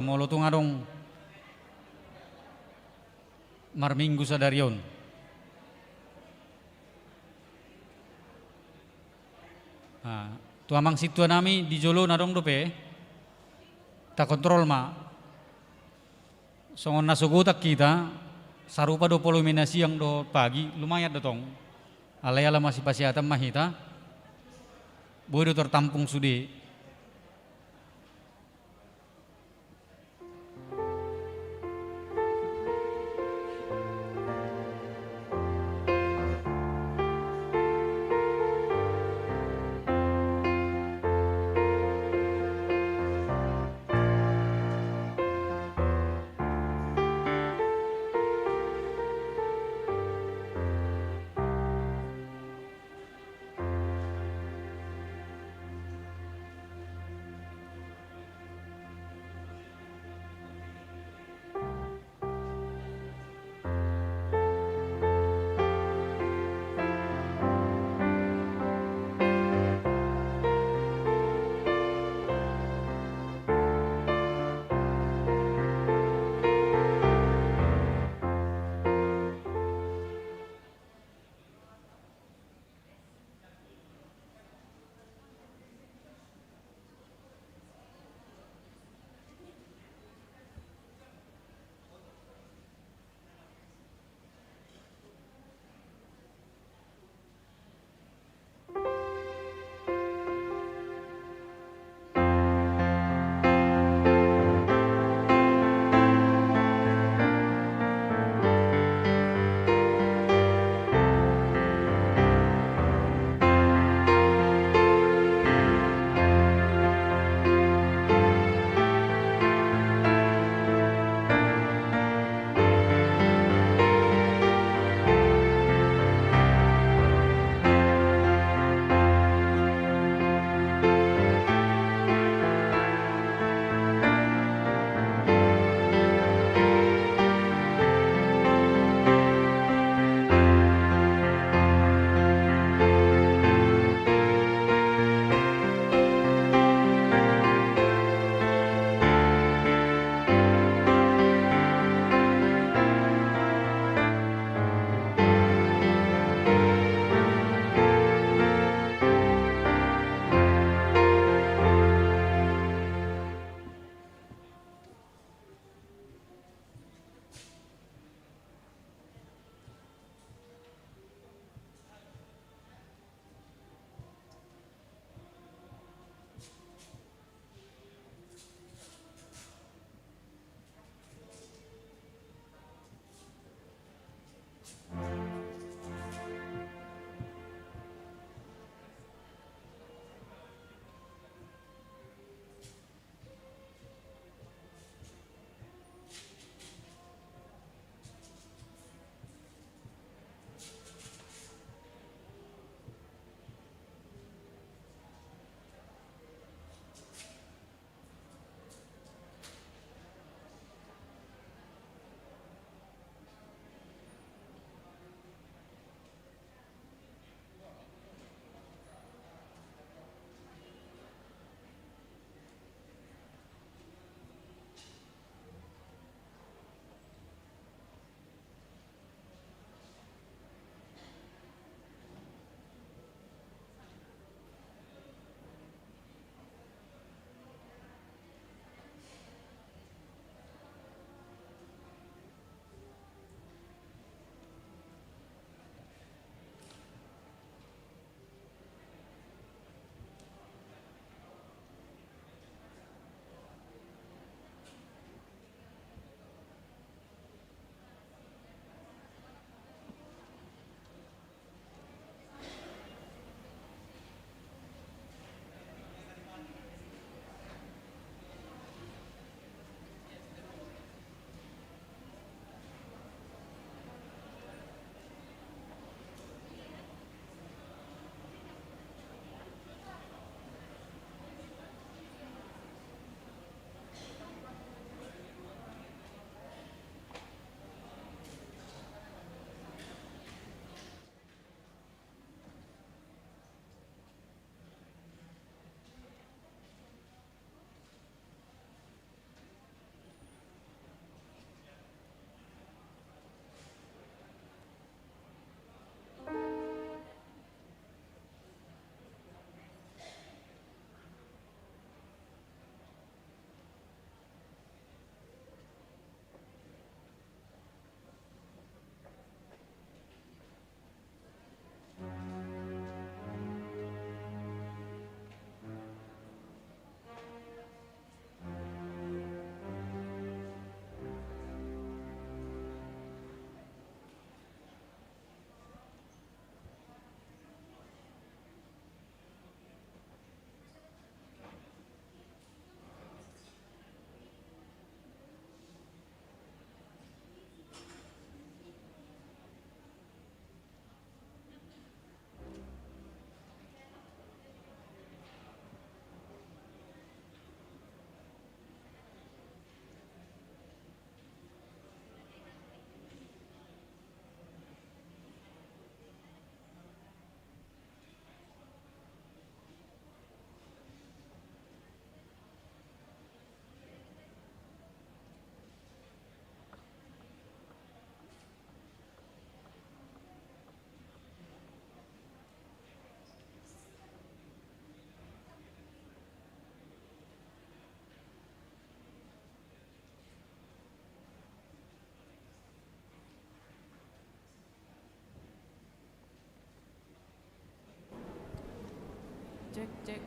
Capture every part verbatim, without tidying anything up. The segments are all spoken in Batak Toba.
Molo tung adong marminggu sadari on. Ah, tu amang sintua nami di jolo na adong dope, takontrol ma. Songon na sogot hita, sarupa do volume na siang dohot pagi, lumayan do tong. Alai ala masipasiatan ma hita, boi do tartampung sude. Cek, cek.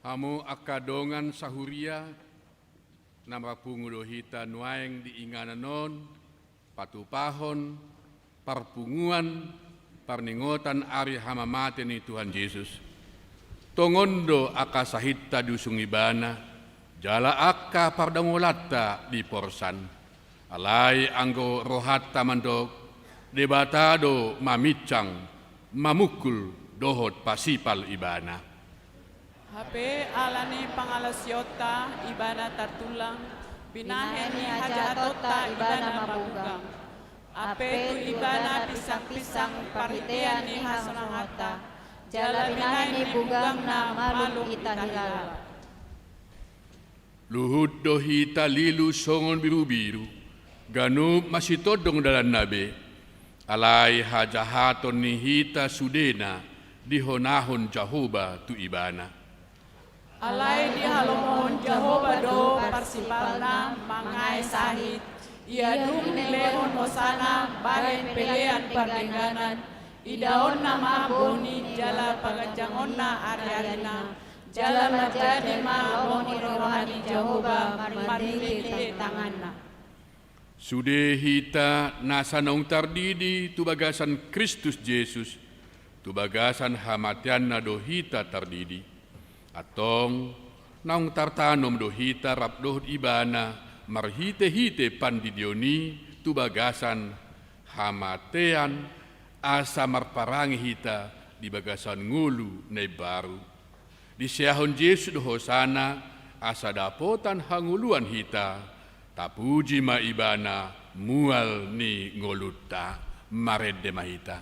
Hamu angka dongan sahuria, na marpungu do hita nuaeng di inganan on, patupahon parpunguan parningotan ari hamamate ni Tuhan Jesus. Tongon do angka sahitta diusung Ibana, jala angka pardangolanta diporsan. Alai anggo rohanta mandok, Debata do maminsang, mamungkul dohot pasipal Ibana. Hape ala ni pangalaosionta Ibana tartulang, binahen ni hajahatonta Ibana mabugang. Hape tu Ibana pinsangpinsang parhitean ni hasonanganta, jala binahen ni bugangna malum hita hilalap. Luhut do hita lilu songon birubiru, ganup masitondong dalanna be, alai hajahaton ni hita sudena dihonahon Jahowa tu Ibana. Alai dihalomohon Jahowa do parsipalna mangae sahit, ia dung dilehon hosana bahen pelean pardengganan, idaonna ma boni jala paganjangonna ariarina, jala marjadi ma lomo ni roha ni Jahowa marhitehite tanganna. Sude hita nasa naung tardidi tu bagasan Kristus Jesus, tu bagasan hamateanna do hita tardidi. Antong, naung tartanom do hita rap dohot Ibana marhite-hite pandidion i tu bagasan hamatean, asa marparange hita di bagasan ngolu na imbaru. Diseahon Jesus do hosana, asa dapotan hangoluan hita. Tapuji ma Ibana, mual ni ngolunta. Marende ma hita.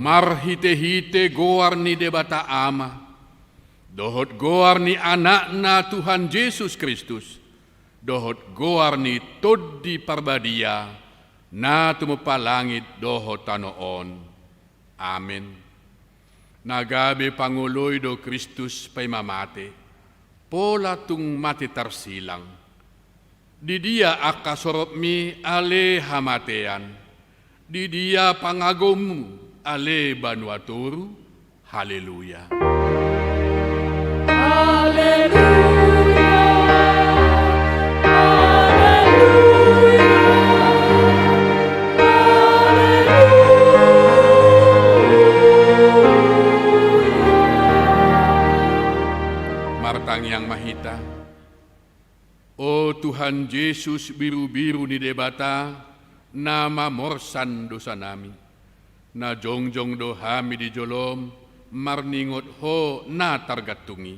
Marhite-hite goar ni Debata Ama, dohot goar ni Anakna Tuhan Jesus Kristus, dohot goar ni Tondi Parbadia, na tumompa langit dohot tano on. Amen. Na gabe pangoloi do Kristus paima mate, pola tung mate tarsilang. Di dia angka soropmi ale hamatean? Di dia pangagommu ale banua toru? Haleluya. Haleluya. Haleluya. Haleluya. Martangiang ma hita. O Tuhan Jesus, birubiru ni Debata, na mamorsan dosanami, na jongjong do hami di jolom marningot Ho na targantung i.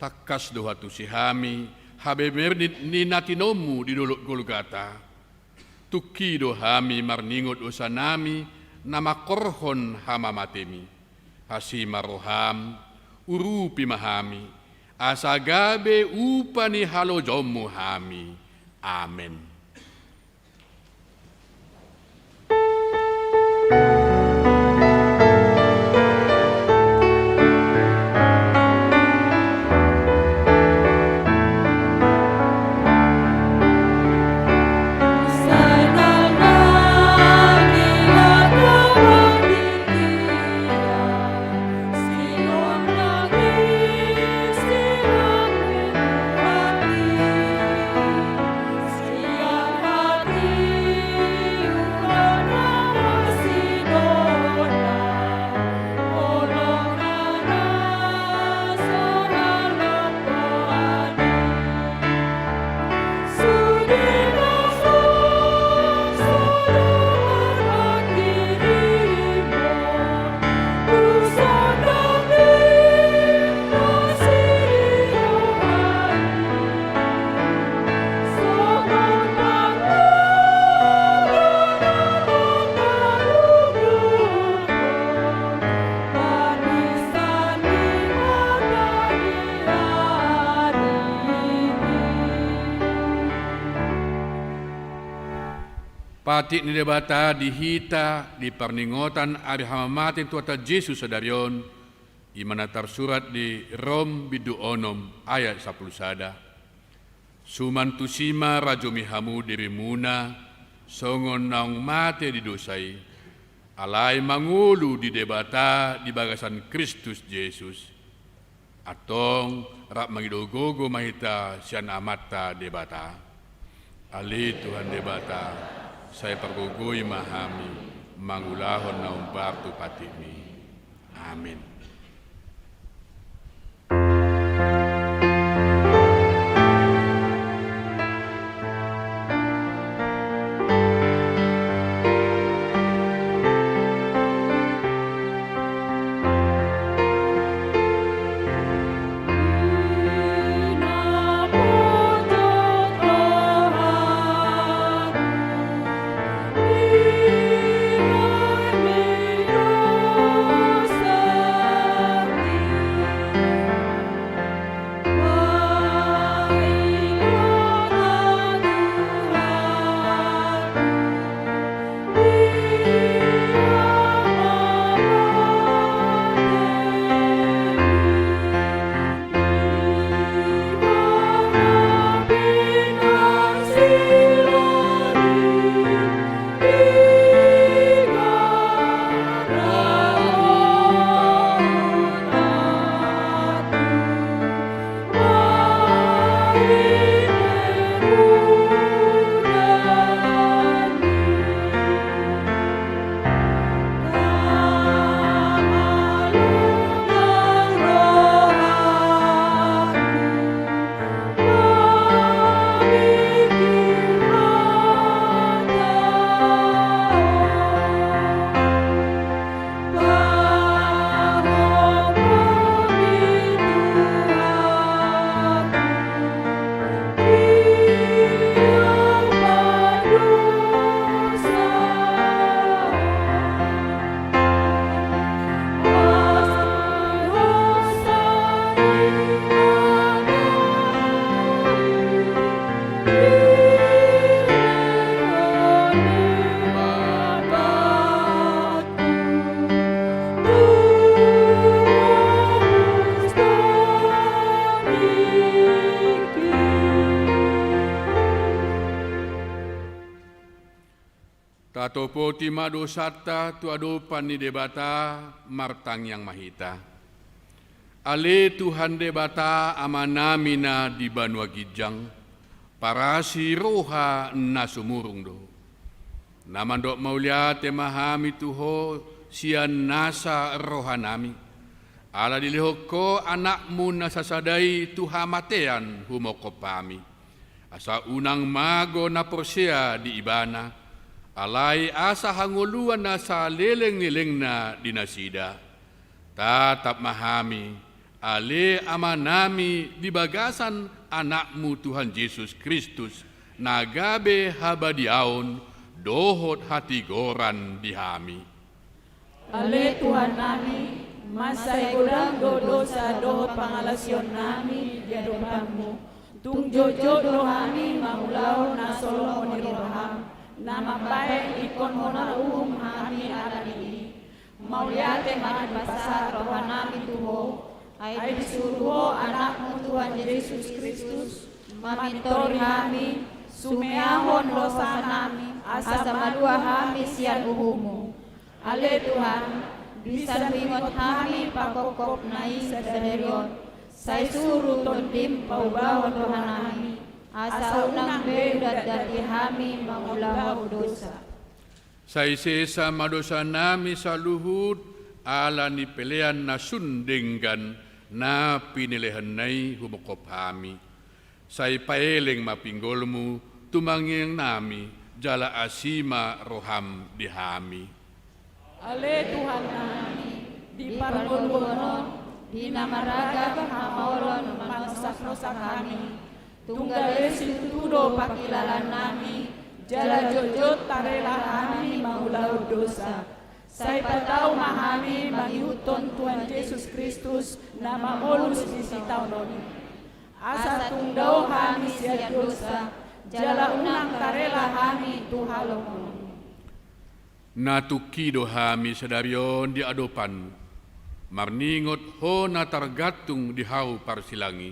Tangkas do huantusi hami habeberni ni na tinommu di dolok Golgata. Tungki do hami marningot dosanami na mangkorhon hamamatemi. Asi ma roham, urupi ma hami, asa gabe upa ni halojonmu hami. Amen. Patik ni Debata di hita di parningotan ari hamamate ni Tuhanta Jesus sadari on, i ma na tarsurat di Rom bindu onom ayat sampulu sada. Suman tusi ma rajomi hamu dirimuna, songon naung mate di dosa i, alai mangolu di Debata di bagasan Kristus Jesus. Antong rap mangido gogo ma hita sian Amanta Debata. Ale Tuhan Debata, sai pargogoi ma hami mangulahon na hombar tu patikmi. Amin. Tatopoti ma dosanta tu adopan ni Debata, martangiang ma hita. Ale Tuhan Debata, Amanami na di banua ginjang, parasi roha na sumurung do Ho. Na mandok mauliate ma hami tu Ho sian nasa rohanami, ala dilehon Ho Anakmu na sasada i tu hamatean humongkop hami. Asa unang mago na porsea di Ibana, alai asa hangoluan na salelenglelengna di nasida. Tatap ma hami, ale Amanami, di bagasan Anakmu Tuhan Jesus Kristus, na gabe habadiaon dohot hatigoran di hami. Ale Tuhannami, mansai godang do dosa dohot pangalasionnami di adopanMu. Tung jotjot do hami mangulahon na so lomo ni rohaM, na mambahen ingkon hona uhum hami ala ni i. Mauliate ma dipasahat rohanami tu Ho, ai disuru Ho Anakmu Tuhan Jesus Kristus, mamintori hami, sumeahon dosanami, asa malua hami sian uhumMu. Ale Tuhan, di saluingot hami pangkopkop na i sadari on, sai suru TondiM paubahon rohanami, asa unang be datdati hami mangulahon dosa. Sai sesa ma dosanami saluhut ala ni pelean na sun denggan na pinelehanNa i humongkop hami. Sai paeleng ma pinggolMu tu tangiangnami, jala asi ma rohaM di hami. Ale Tuhannami, di parngoluon on, di na marragam hamaolon manusaknusak hami, tung gale situtu do pangkilalaannami, jala jotjot tarela hami mangulahon dosa. Sai patau ma hami mangihuthon Tuhan Jesus Kristus na mamolus di sitaonon i. Asa tung dao hami sian dosa, jala unang tarela hami tu halomoan. Na tungki do hami sadari on di adopanmu, marningot hona targantung di hau parsilang i.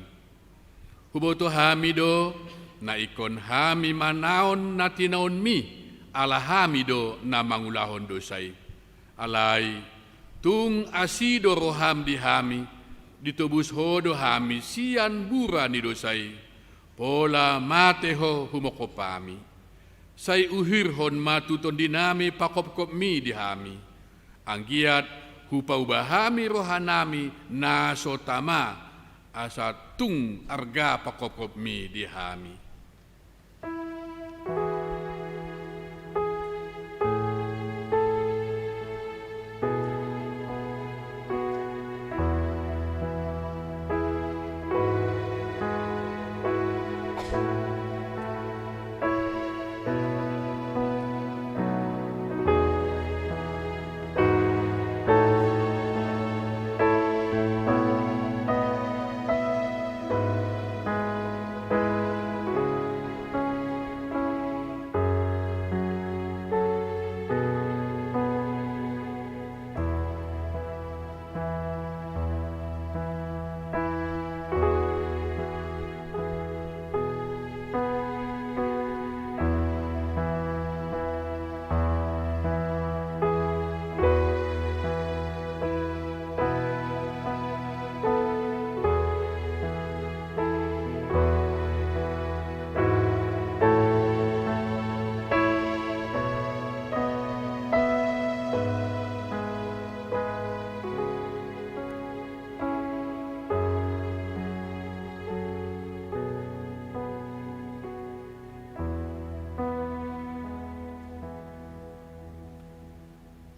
Huboto hami do, na ingkon hami manaon na tinaonmi, ala hami do na mangulahon dosa i. Alai, tung asi do roham di hami, ditobus ho do hami sian bura ni dosa i, pola mate ho humongkop hami. Sai uhirhon ma tu tondinami pangkopkopmi di hami. Anggiat hupauba hami rohanami na so tama, asa tung arga pangkopkopmi di hami.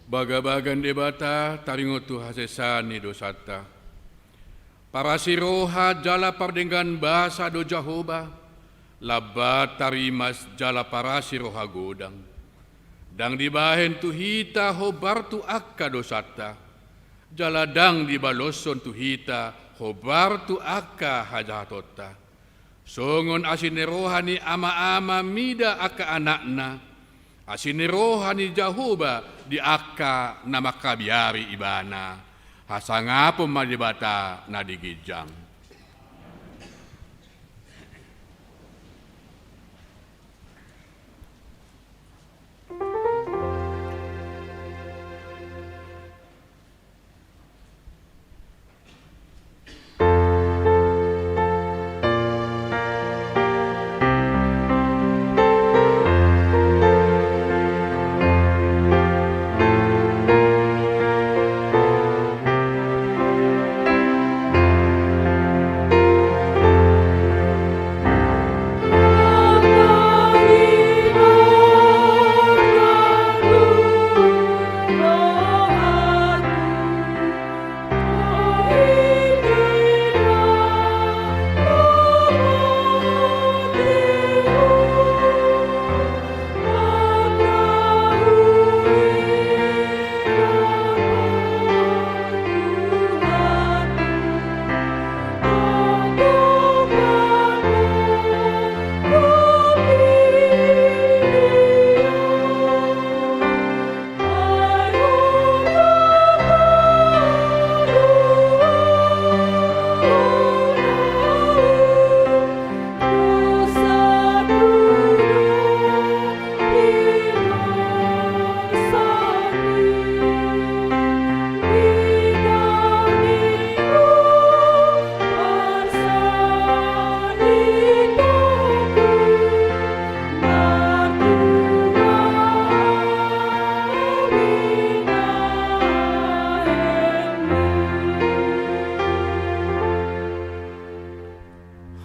Bagabaga ni Debata taringot tu hasesaan ni dosanta. Parasi roha jala pardenggan basa do Jahowa, lambat tarimas jala parasi roha godang. Ndang dibahen tu hita hombar tu angka dosanta, jala ndang dibaloshon tu hita hombar tu angka hajahatonta. Songon asi ni roha ni ama-ama mida angka anakna, asi ni roha ni Jahowa di angka na mangkabiari ibana. Hasangapon ma Debata na di ginjang.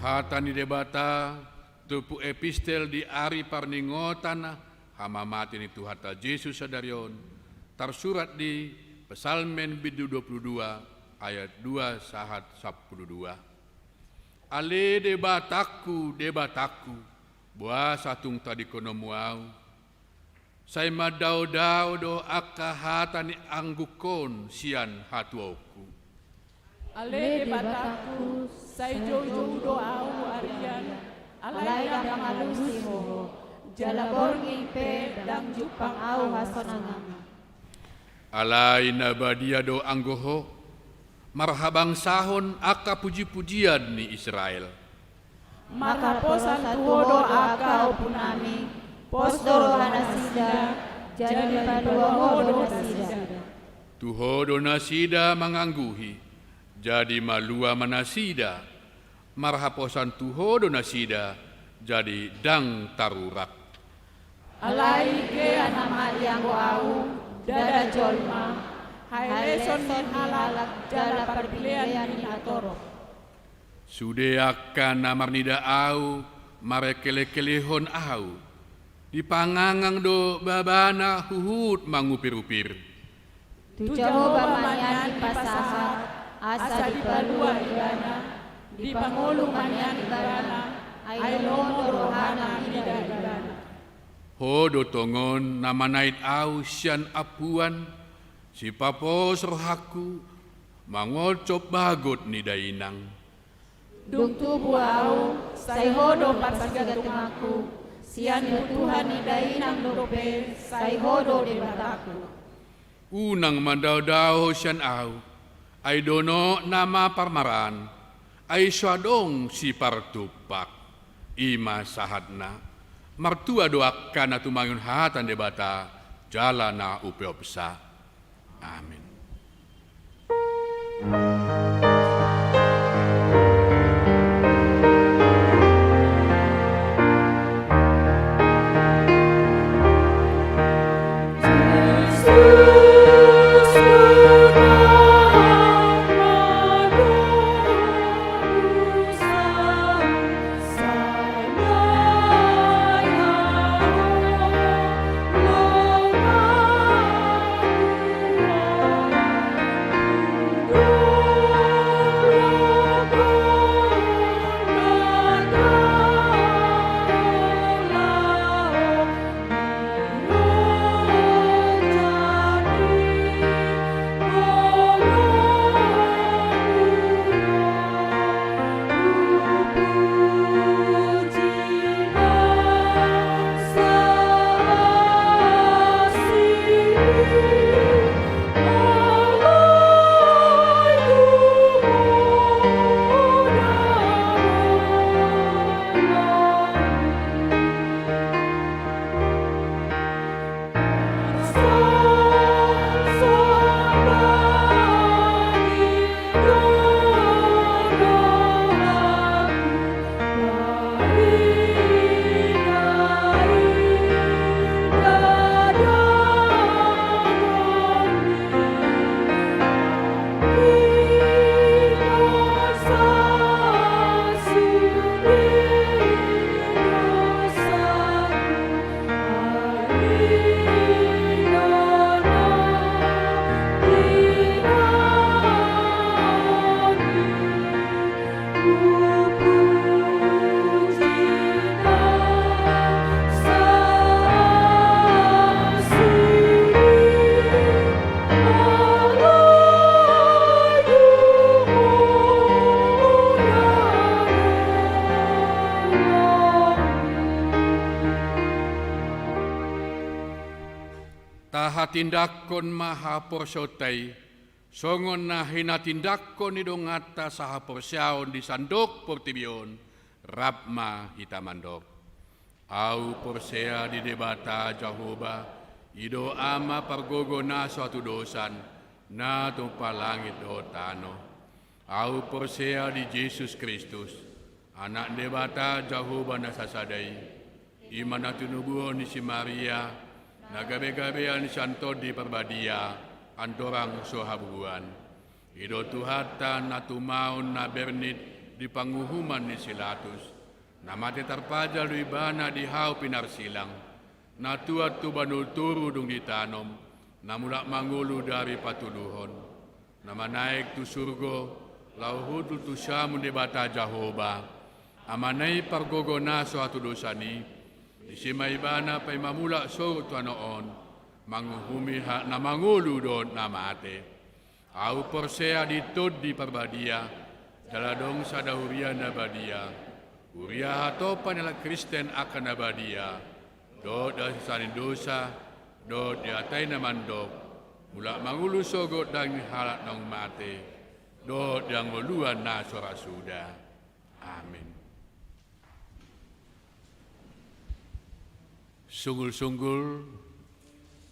Hata ni Debata, turpuk epistel di ari parningotan hamamate ni Tuhanta Jesus sadari on, tarsurat di Psalmen bindu dua pulu dua ayat dua sahat sampulu dua. Ale Debatangku, Debatangku, boasa tung tadingkononmu ahu? Sai mandao-dao do angka hata ni anggukon sian hatuaonku. Ale Debatangku, sai joujou do ahu arian, alai ndang mangalusi ho. Jala borngin pe ndang jumpang ahu hasonangan. Alai na badia do anggo ho, marhabangsahon angka pujipujian ni Israel. Marhaposan tu ho do angka ompunami, pos do rohanasida, jadi dipalua ho do nasida. Tu ho do nasida mangangguhi, jadi malua ma nasida, marhaposan tu ho do nasida, jadi ndang tarurak. Alai gea nama ianggo ahu, ndada jolma, haileson ni halak jala parbilean ni natorop. Sude angka na marnida ahu, marengkelengkelehon ahu. Dipangangang do babana huhut mangupirupir. Tu Jahowa ma nian dipasahat, asa dipalua ibana, dipangolu ma nian ibana, ai lomo do rohana mida ibana. Ho do tongon na manait ahu sian ampuan, sipapos rohangku, mangoncop bagot ni dainang. Dung tubu ahu, sai ho do parsigantunganku, sian butuhan ni dainang dope, sai ho do Debatangku. Unang mandaodao ho sian ahu, ai donokna ma parmaraan, ai so adong sipartumpak. I ma sahatna, martua do angka na tumangihon hata ni Debata, jala na umpeopsa. Amen. Tahatindangkon ma haporseaonta i, songon na hinatindangkon ni donganta sahaporseaon di sandok portibi on, rap ma hita mandok. Ahu porsea di Debata Jahowa, i do Ama pargogo na so hatudosan, na tumpah langit dohot tano. Ahu porsea di Jesus Kristus, Anak ni Debata Jahowa na sasada i, i ma na tinubuhon ni si Maria, na gabegabean sian Tondi Parbadia, andorang so habubuhan. I do Tuhanta na tumaon na bernit di panguhuman ni si Latus, na mate tarpajal do ibana di hau pinarsilang, na tuat tu banua toru dung ditanom, na mulak mangolu dari patuduhon, na manaek tu surgo, laho hundul tu siamun Debata Jahowa, Amana i pargogo na so hatudosan i, disi ma ibana paima mulak sogot tu tano on, manguhumi halak na mangolu dohot na mate. Ahu porsea di Tondi Parbadia, jala adong sada huria na badia, huria hatopan ni halak Kristen angka na badia, dohot di hasesaan ni dosa, dohot di hata i na mandok, mulak mangolu sogot daging ni halak naung mate, dohot di hangoluan na so ra suda. Amin. Sunggul-sunggul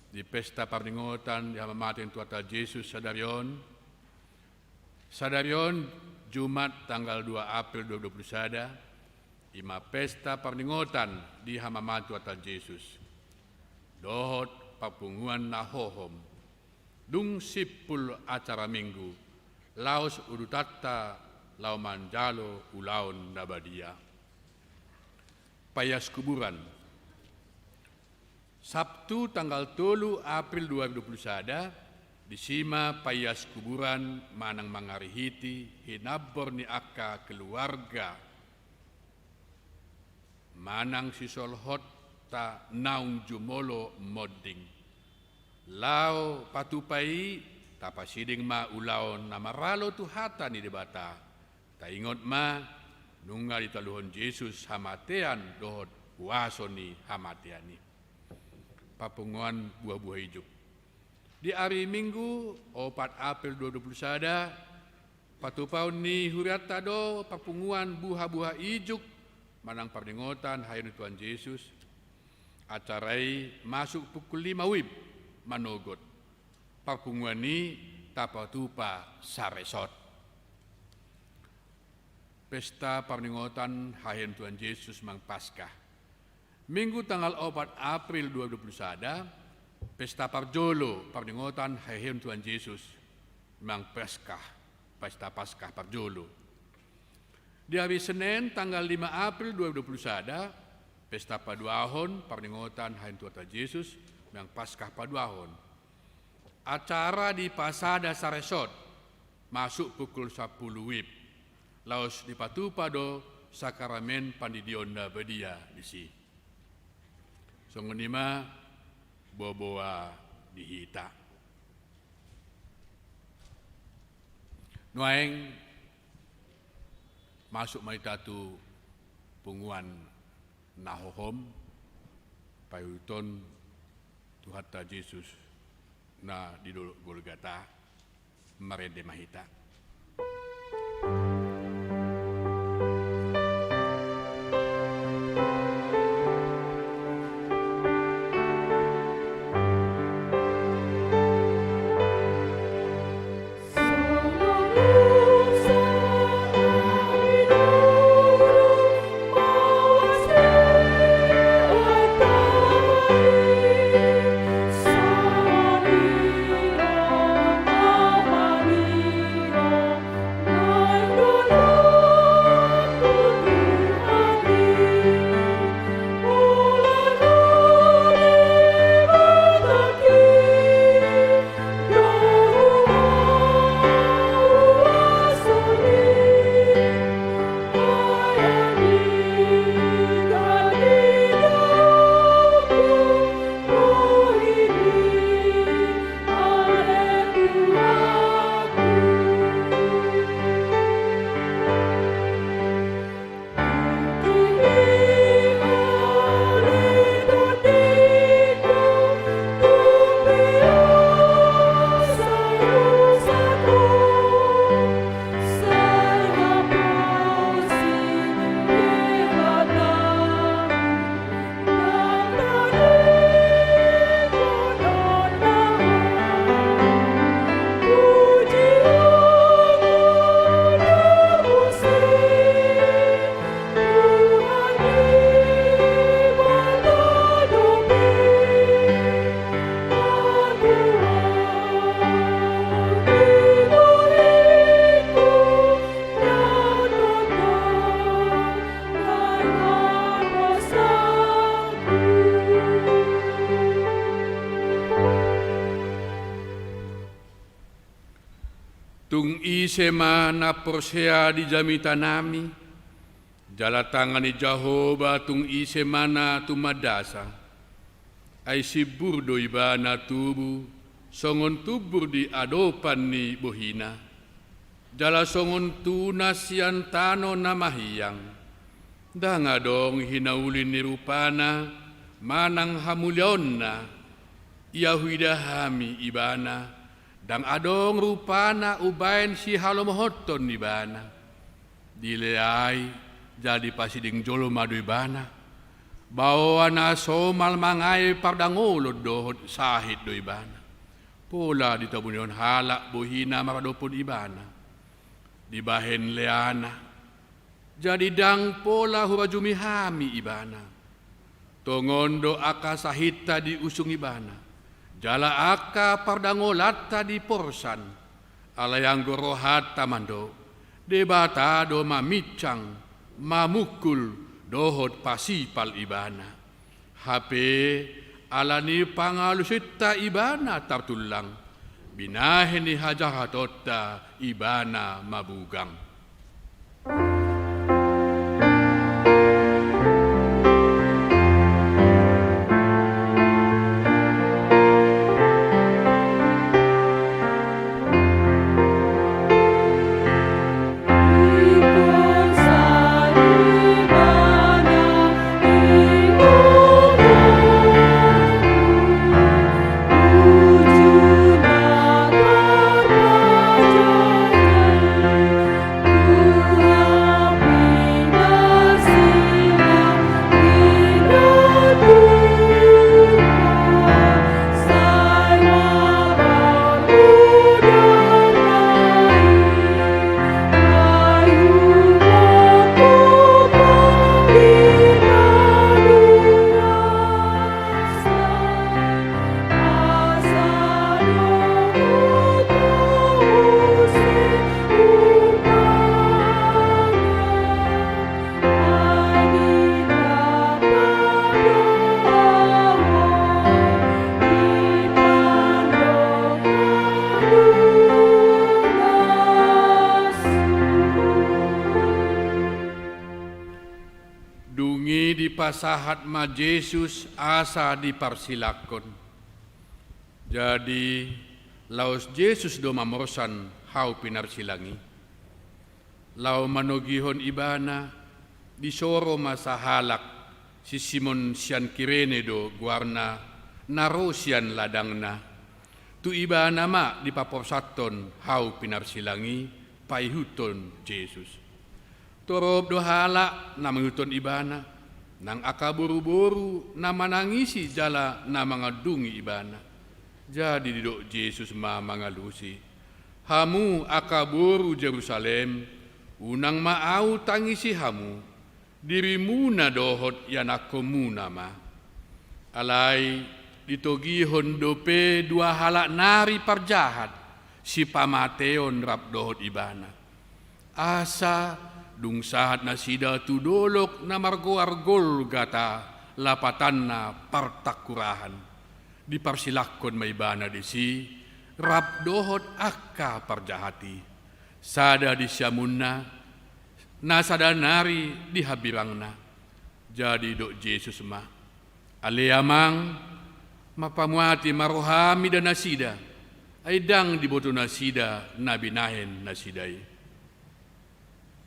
di pesta parningotan di hamamate ni Tuhanta Jesus sadari on, Sadari on, Jumat tanggal dua April dua ribu dua puluh sada, i ma pesta parningotan di hamamate ni Tuhanta Jesus dohot parpunguan na hohom. Dung simpul acara Minggu, laos udutanta laho manjalo ulaon na badia. Paias kuburan. Sabtu tanggal tolu April dua ribu dua puluh sada, disi ma paias kuburan manang mangarihiti hinambor ni angka keluarga manang sisolhotta naung jumolo monding. Laho patupa i, tapasiding ma ulaon na maralo tu hata ni Debata. Taingot ma, nunga ditaluhon Jesus hamatean dohot huaso ni hamatean i. Parpunguan buha-buha ijuk. Di ari Minggu, opat April dua ribu dua puluh sada, patupaon ni hurianta do parpunguan buha-buha ijuk manang parningotan haheheon ni Tuhan Jesus. Acara i masuk pukul lima wib manogot. Parpunguan i tapatupa saresot. Pesta parningotan haheheon Tuhan Jesus manang Paskah. Minggu tanggal opat April dua ribu dua puluh sada, pesta parjolo parningotan haheheon Tuhan Jesus manang Paskah, pesta Paskah parjolo. Di ari Senen tanggal lima April dua ribu dua puluh sada, pesta paduahon parningotan haheheon Tuhanta Jesus manang Paskah paduahon. Acara dipasada saresot, masuk pukul sampulu wib. Laos dipatupa do sakramen pandidion na badia disi. Songon i ma boaboa di hita. Nuaeng masuk ma hita tu punguan na hohom, paihuthon Tuhanta Jesus na di Dolok Golgata. Marende ma hita. Tung ise ma na porsea di jamitanami, jala tangan ni Jahowa tung ise ma na tumandasa. Ai simbur do ibana tubu, songon tumbur di adopan ni bohina, jala songon tunas sian tano na mahiang. Ndang adong hinauli ni rupana, Manang hamuliaonna, ia huida hami ibana, ndang adong rupana umbahen sihalomohonton ibana. Dileai, jala dipasiding jolma do ibana. Baoa na somal mangae pardangolon dohot sahit do ibana. Pola ditabunihon halak bohina maradophon ibana. Dibahen leana. Jadi ndang pola hurajumi hami ibana. Tongon do angka sahitta diusung ibana, jala angka pardangolanta diporsan. Alai anggo rohanta mandok, Debata do maminsang, mamungkul, dohot pasipal ibana. Hape, ala ni pangalusinta ibana tartullang, binahen ni hajahatonta ibana mabugang. Dung i dipasahat ma Jesus asa diparsilangkon. Jadi, laos Jesus do mamorsan hau pinarsilang i. Laho manogihon ibana, disoro ma sahalak, si Simon sian Kirene do goarna, na ro sian ladangna. Tu ibana ma dipaporsathon hau pinarsilang i, paihuthon Jesus. Torop do halak na mangihuthon ibana, nang angka boruboru na manangisi jala na mangandungi ibana. Jadi didok Jesus ma mangalusi, Hamu angka boru Jerusalem, unang ma ahu tangisi hamu, dirimuna dohot ianakkonmuna ma. Alai ditogihon dope dua halak nari parjahat, sipamateon rap dohot ibana. Asa dung sahat nasida tu dolok na margoar Golgata, lapatanna Partangkurahan. Diparsilangkon ma ibana disi, rap dohot angka parjahat i. Sada di siamunna, na sada nari di hambirangna. Jadi didok Jesus ma, Ale Amang, mapamuati ma roham mida nasida, ai ndang diboto nasida na binahen nasida i.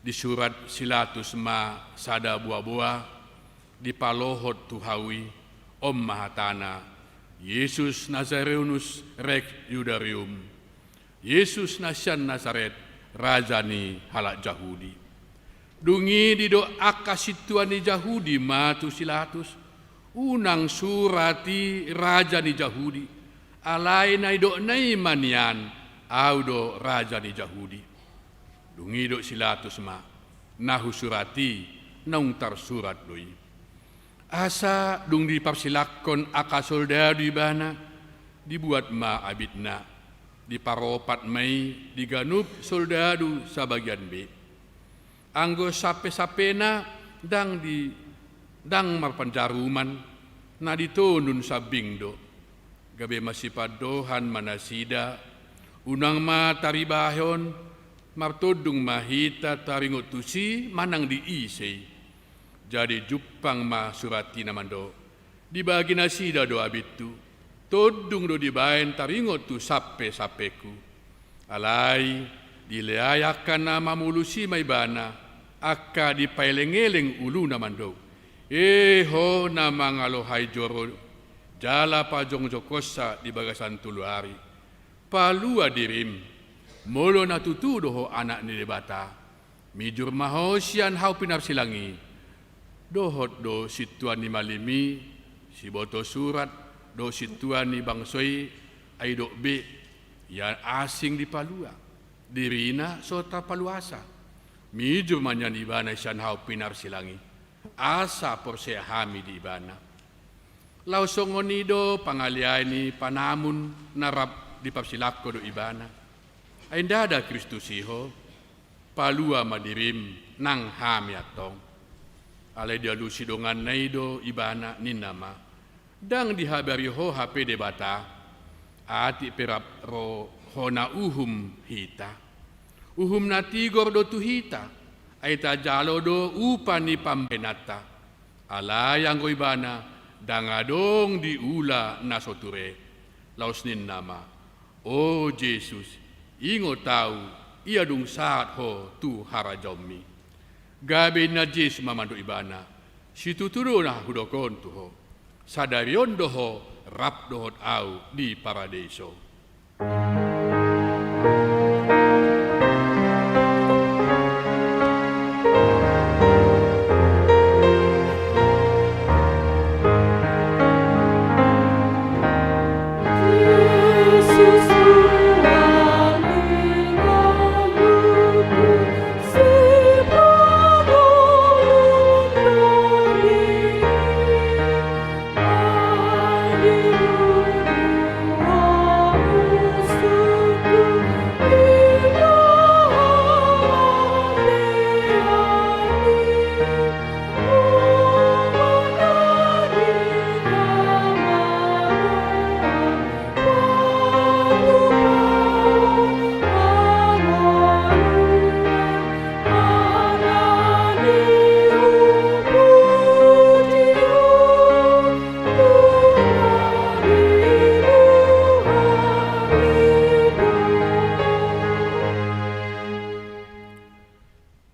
Disurat si Latus ma sada boaboa, dipalohot tu hau i, on ma hatana, Jesus Nazarenus Rex Iudaium. Jesus na sian Nasaret, raja ni halak Jahudi. Dung i didok angka sintua ni Jahudi ma tu si Latus, Unang surat i raja ni Jahudi, alai na idokna i ma nian, Ahu do raja ni Jahudi. Dung i didok si Latus ma, Na husurat i, naung tarsurat do i. Asa dung diparsilangkon angka soldadu ibana, dibuat ma abitna, diparopat ma i di ganup soldadu sabagian be. Anggo sampesampena ndang di, ndang marpanjaruman, na ditondun sambing do. Gabe masipandohan ma nasida, unang ma taribahon, martondung ma hita taringot tusi manang di ise i. Jadi jumpang ma surat i na mandok, Dibagi nasida do abithu, tondung do dibaen taringot tu sampesampengku. Alai dileai angka na mamolusi ma ibana, angka dipaelengeleng uluna mandok, E ho na mangalohai joro jala pajongjongkonsa di bagasan tolu ari, palua dirim, molo na tutu do ho Anak ni Debata. Mijur ma ho sian hau pinarsilang i, dohot do sintua ni malim i, siboto surat, dohot sintua ni bangso i, ai dok be, ia asing dipalua, dirina so tarpaluasa. Mijur ma nian ibana sian hau pinarsilang i, asa porsea hami di ibana. Laos songon i do pangaleaon ni panamun na rap diparsilangkon do ibana. Ai ndada Kristus i ho, palua ma dirim nang hami antong. Alai dialusi donganna i do ibana, ninna ma: Ndang dihabari ho hape Debata, atik pe rap ro hona uhum hita. Uhum na tigor do tu hita, ai tajalo do upa ni pambahenanta. Alai anggo ibana, ndang adong diula na so ture. Laos ninna ma: O Jesus, ingot ahu, ia dung sahat ho tu harajaonmi. Gabe ninna Jesus ma mandok ibana: Situtu do na hudok on tu ho, sadari on do ho rap dohot ahu di Paradeiso.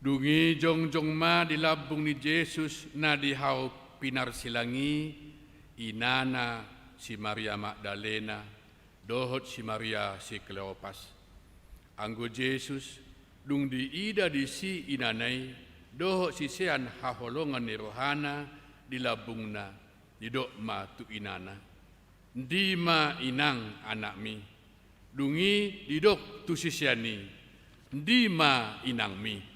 Dung i jongjong ma di lambung ni Jesus na di hau pinarsilang i, inana si Maria Magdalena dohot si Maria si Kleopas. Anggo Jesus, dung diida disi inana i dohot sisean haholongan ni rohana di lambungna, didok ma tu inana: Ndi ma inang anakmi? Dung i didok tu sisean i: Ndi ma inangmi?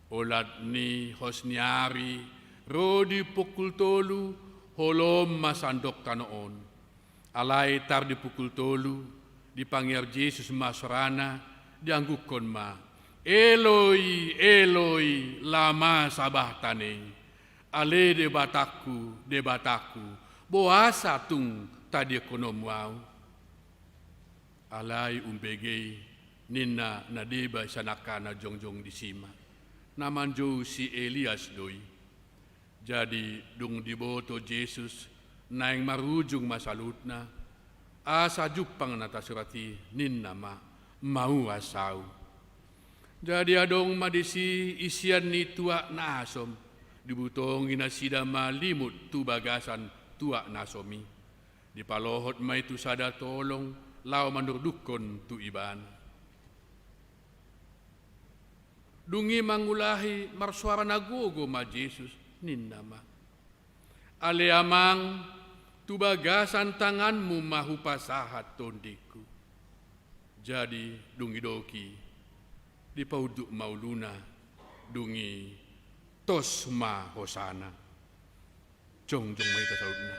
Olat ni hos ni ari ro di pukul tolu, holom ma sandok tano on. Alai tar di pukul tolu, dipangiar Jesus ma sorana, diangguhon ma: Eloi, Eloi, lama sabachthani? Ale Debatangku, Debatangku, boasa tung tadingkononmu ahu? Alai umbege i, ninna na deba sian angka na jongjong disi ma, na manjou si Elias do i. Jadi dung diboto Jesus naeng marujung ma saluhutna, asa jumpang na tarsurat i, ninna ma: Mauas ahu. Jadi adong ma disi isian ni tuak na asom, dibutongi nasida ma limut tu bagasan tuak na asom i. Dipalohot ma i tu sada tolong laho manurdukhon tu ibana. Dung i mangulahi marsoara na gogo ma Jesus, ninna ma: Ale Amang, tu bagasan tanganmu ma hupasahat tondingku. Jadi dung didok i, dipaunduk ma uluna, dung i tos ma hosana. Jongjong ma hita saluhutna.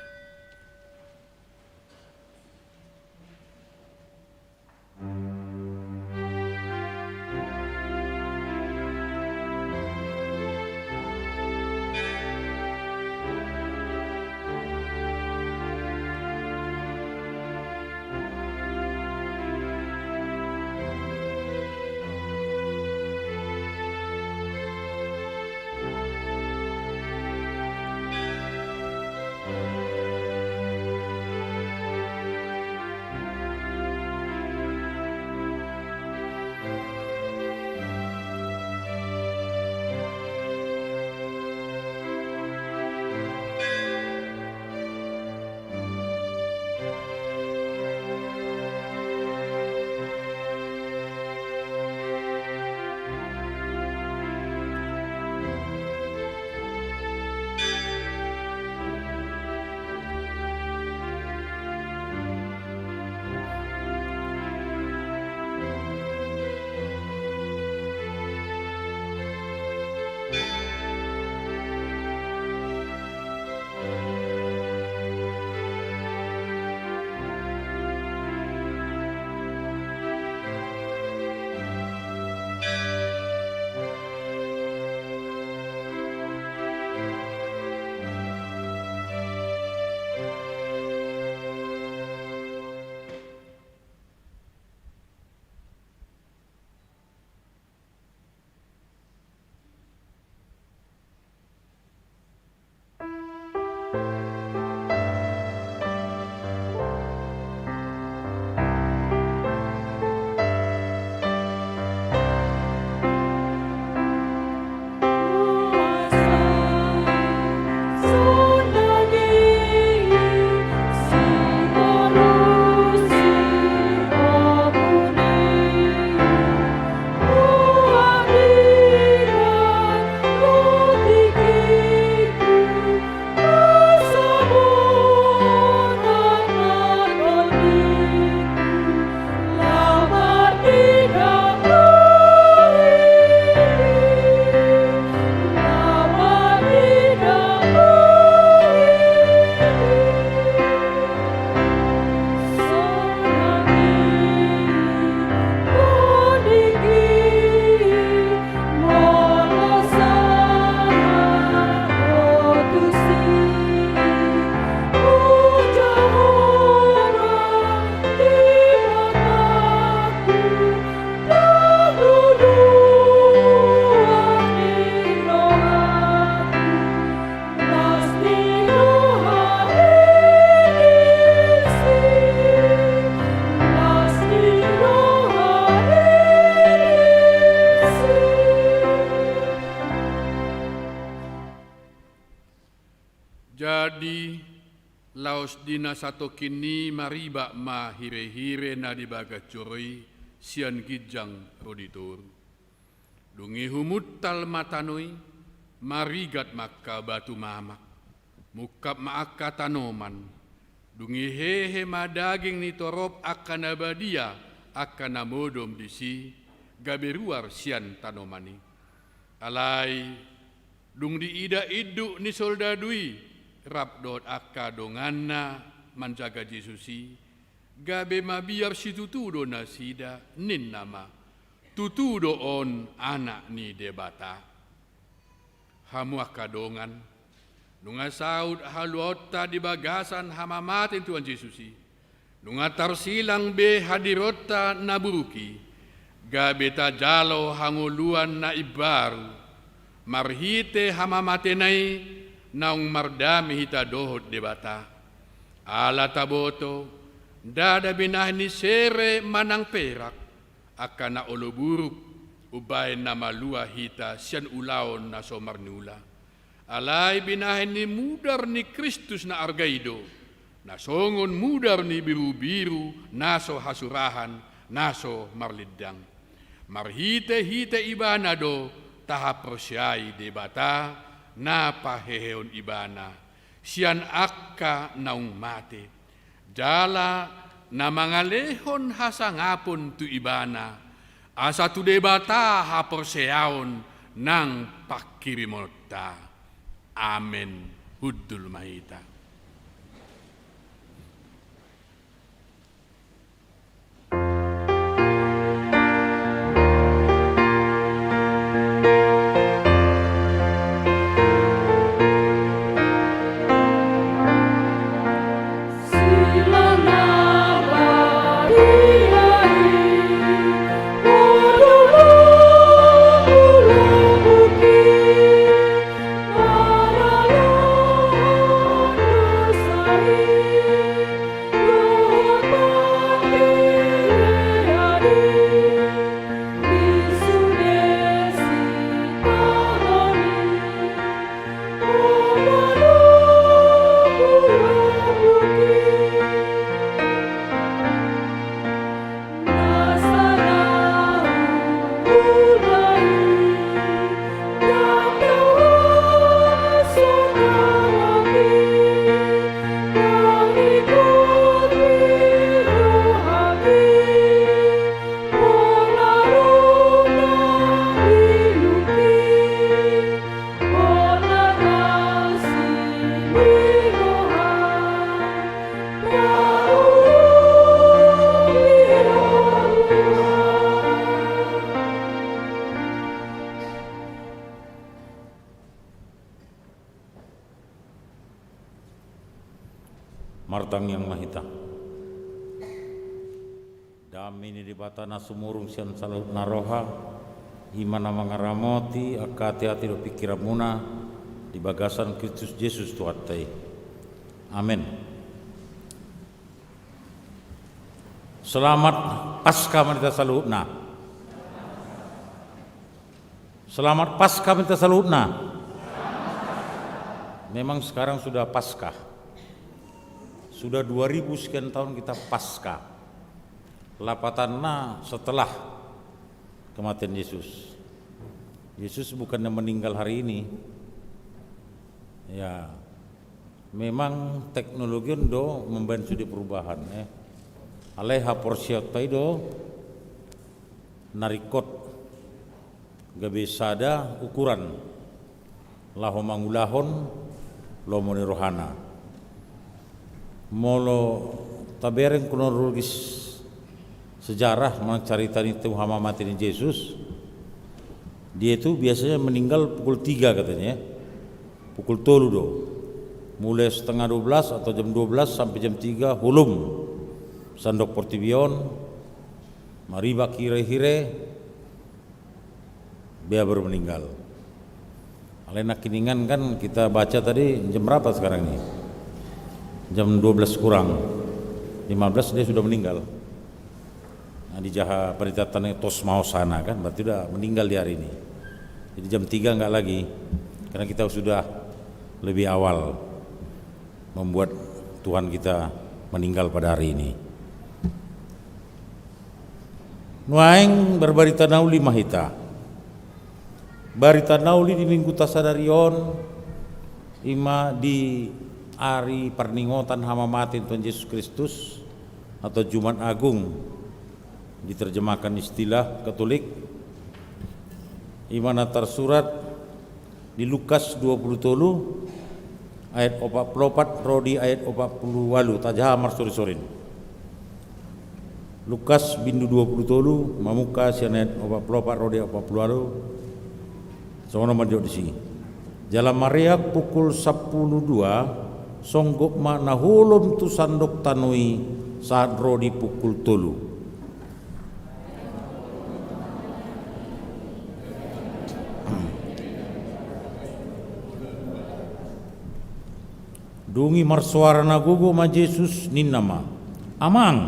Di laos di na satongkin i maribak ma hirehire na di bagas joro i sian ginjang ro di toru. Dung i humuntal ma tano i, marigat ma angka batu mamak, mungkap ma angka tanoman. Dung i hehe ma daging ni torop angka na badia, angka na modom disi, gabe ruar sian tanoman i. Alai dung diida induk ni soldadu i rap dohot angka donganna manjaga Jesus i, gabe mabiar situtu do nasida, ninna ma: Tutu do on Anak ni Debata. Hamu angka dongan, nunga saut haluaonta di bagasan hamamate ni Tuhan Jesus i, nunga tarsilang be hadironta na buruk i, gabe tajalo hangoluan na imbaru, marhite hamamatena i naung mardame hita dohot Debata. Ala taboto, ndada binahen ni sere manang perak, angka na olo buruk, umbahen na malua hita sian ulaon na so marniula. Alai binahen ni mudar ni Kristus na arga i do, na songon mudar ni birubiru na so hasurahan, na so marlindang. Marhitehite Ibana do tahaporseai Debata na pahehehon Ibana sian angka naung mate, jala na mangalehon hasangapon tu Ibana, asa tu Debata haporseaon nang pangkirimonta. Amen. Hundul ma hita. Martangiang ma hita. Dame ni Debata na sumurung sian saluhut na roha, i ma na mangaramoti angka ateate dohot pingkiranmuna di bagasan Kristus Jesus Tuhanta i. Amen. Selamat Paskah ma di hita saluhutna. Selamat Paskah ma di hita saluhutna. Memang sekarang sudah Paskah. Sudah dua ribu sekian tahun kita Paskah. Lapatanna setelah kematian Yesus. Yesus bukannya meninggal hari ini. Ya, memang teknologi on do mambahen sude perubahan, eh. Alai haporseaonta i do na ringkot gabe sada ukuran laho mangulahon lomo ni rohana. Molo tabereng kronologis sejarah manang carita ni tu hamamate ni Jesus, dia itu biasanya meninggal pukul tiga katanya, ya. Pukul tolu do. Mulai setengah dua belas atau jam dua belas sampai jam tiga holom sandok portibi on, maribak hirehire, dia baru meninggal. Alai nangkiningan kan kita baca tadi jam berapa sekarang ini? Jam dua belas kurang lima belas dia sudah meninggal. Nah, dijaha pendeta tadi tos ma hosana kan, berarti udah meninggal di hari ini. Jadi jam tiga enggak lagi, karena kita sudah lebih awal. membuat Tuhan kita meninggal pada hari ini. Nuaeng berbarita na uli ma hita. Barita na uli di minggu tasadari on, ima di ari parningotan hamamate ni Tuhan Jesus Kristus atau Jumat Agung, diterjemahkan istilah Katolik, ima na tarsurat di Lukas dua pulu tolu ayat opat pulu opat ro di ayat opat pulu ualu, tajaha marsorisorin. Lukas bindu dua pulu tolu, mamungka sian ayat opat pulu opat ro di opat pulu ualu, songon on ma didok disi. Jala mareak pukul sampulu dua, songgop ma na holom tu sandok tano i sahat ro di pukul tolu. Dung i marsoara na gogo ma Jesus, ninna ma: Amang,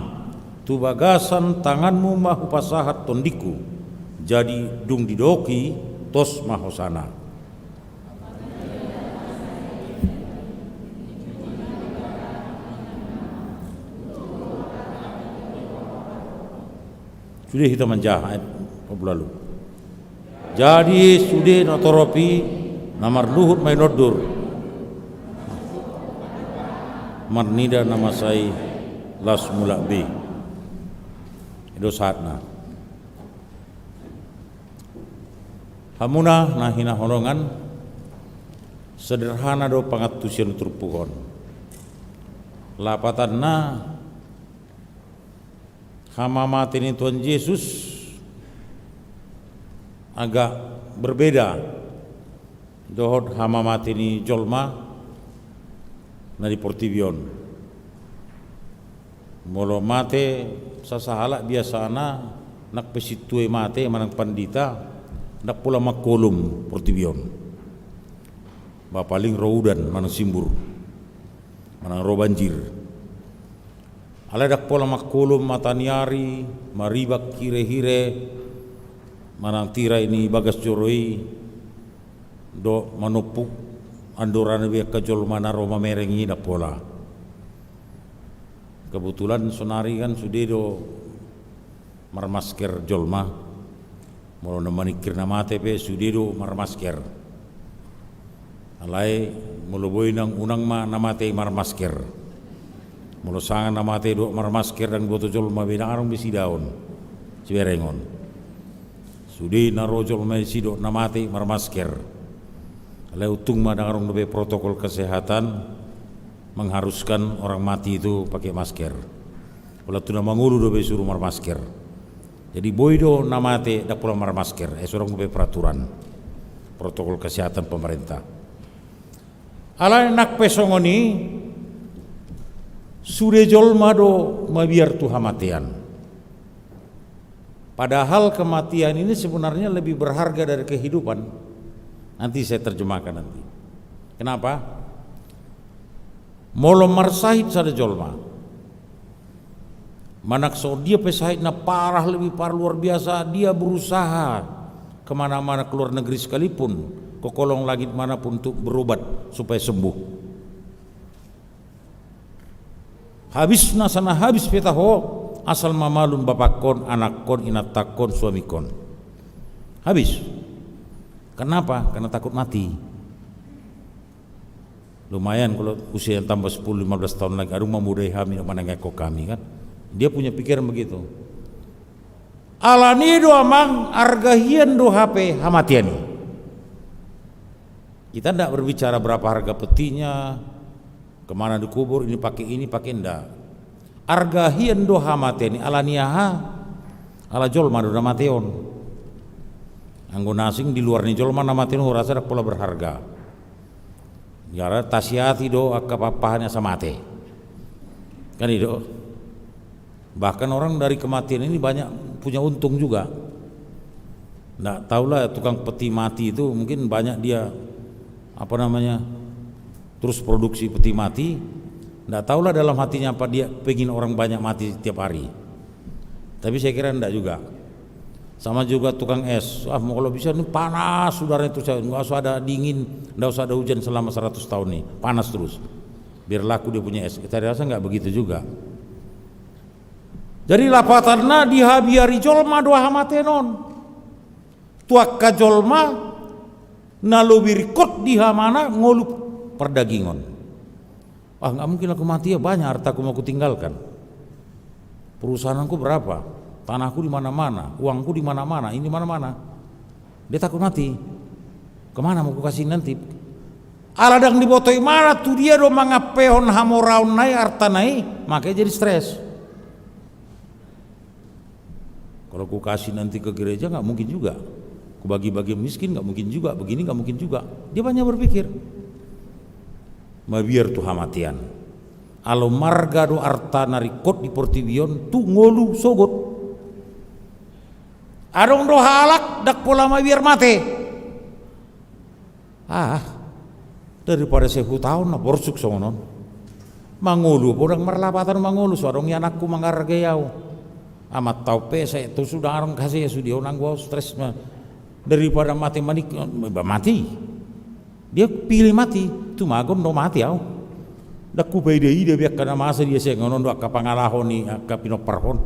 tu bagasan tanganmu ma hupasahat tondingku. Jadi dung didok i, tos ma hosana. Sude hita manjaha, eh, opat pulu ualu. Jadi sude natorop i na marluhut ma i nondur. Marnida na masa i, laos mulak be. I do sahatna. Hamuna na hinaholongan, sederhana do pangantusion turpuk on. Lapatanna, hamamate ni Tuhan Jesus agak berbeda dohot hamamate ni jolma na di portibi on. Molo mate sasahalak biasana, nang pe sintua i mate manang pandita, ndang pola mangkolom portibi on. Ba paling ro udan manang simbur, manang ro banjir. Alai ndang pola mangkolom mata ni ari, maribak hirehire, manang tirai ni bagas joro i, dohot manompuk andorana be angka jolma na ro mamereng i, ndang pola. Kebetulan sonari kan sude do marmasker jolma. Molo na maningkir na mate pe sude do marmasker. Alai molo boi nang unang ma na mate i marmasker. Molo sanga na mate dohot marmasker ndang diboto jolma be, ndang adong be sidaon, siberengon. Sude na ro jolma i sidok na mate i marmasker. Alai untung ma ndang adong dope protokol kesehatan mengharuskan orang mati itu pakai masker. Pola tu na mangolu dope disuruh marmasker. Jadi boi do na mate ndang pola marmasker, eh, so adong dope peraturan protokol kesehatan pemerintah. Alai nang pe songon i, sude jolma do mabiar tu hamatean. Padahal kematian ini sebenarnya lebih berharga dari kehidupan. Nanti saya terjemahkan nanti. Kenapa? Molo marsahit sada jolma, manang songon dia pe sahit na parah, lebih parah, luar biasa, dia berusaha kemana-mana, ke luar negeri sekalipun, ke kolong langit manapun untuk berobat supaya sembuh. Habis na sana habis pe taho, asal ma malum bapakkon, anakkon, inantakkon, suamikkon. Habis. Kenapa? Karena takut mati. Lumayan kalau usia tambah sepuluh lima belas tahun lagi, adong ma modai hami, manengekhon hami, kan. Dia punya pikiran begitu. Alani do, amang, arga hian do hape hamatean i. Kita ndak berbicara berapa harga petinya, kemana dikubur, ini pakai ini, pakai ndak. Arga hian do hamatean i, alani aha? Ala jolma do na mate on. Anggo na asing, di luar ni jolma na mate on, hurasa ndang pola berharga. Jala tasiati do angka paha-paha ni asa mate. Kan i do. Bahkan orang dari kematian ini banyak punya untung juga. Ndak tahulah tukang peti mati itu mungkin banyak dia, apa namanya, terus produksi peti mati. Ndak tahulah dalam hatinya apa dia pengen orang banyak mati tiap hari. Tapi saya kira ndak juga. Sama juga tukang es. Ah, mau kalau bisa ini panas udaranya terus, nggak usah ada dingin, nggak usah ada hujan selama seratus tahun nih. Panas terus. Biar laku dia punya es, ternyata nggak begitu juga. Jadi lapatanna dihabiari jolma do hamatean on. Tu angka jolma na lobi ringkot di hamana ngolu pardagingon. Ah, nggak mungkin aku mati ya, banyak hartaku mau kutinggalkan. Perusahaanku berapa? Tanahku di mana-mana, uangku di mana-mana, ini di mana-mana. Dia takut mati. Kemana mau kukasih nanti? Ala ndang diboto ibana tu dia do mangampehon hamoraonna i, artana i, makanya jadi stres. Kalau kukasih nanti ke gereja, nggak mungkin juga. Kubagi-bagi miskin, nggak mungkin juga. Begini, nggak mungkin juga. Dia banyak berpikir. Mabiar tu hamatean. Ala marga do arta na ringkot di portibi on tu ngolu sogot. Adong do halak ndang pola mabiar mate. Ah, daripada sai hutaon na borsuk songon on. Mangolu pe ndang marlapatan mangolu, so adong i anakku manghargai au. Amanta on pe sai tu suda adong hasea sude, unang gua stres ma. Daripada mate manik, ba mati. Dia pilih mati, tumagon do mati au. Ndang hupaida-ida be angka na masa dia songon on do angka pangalaho ni angka pinomparhon.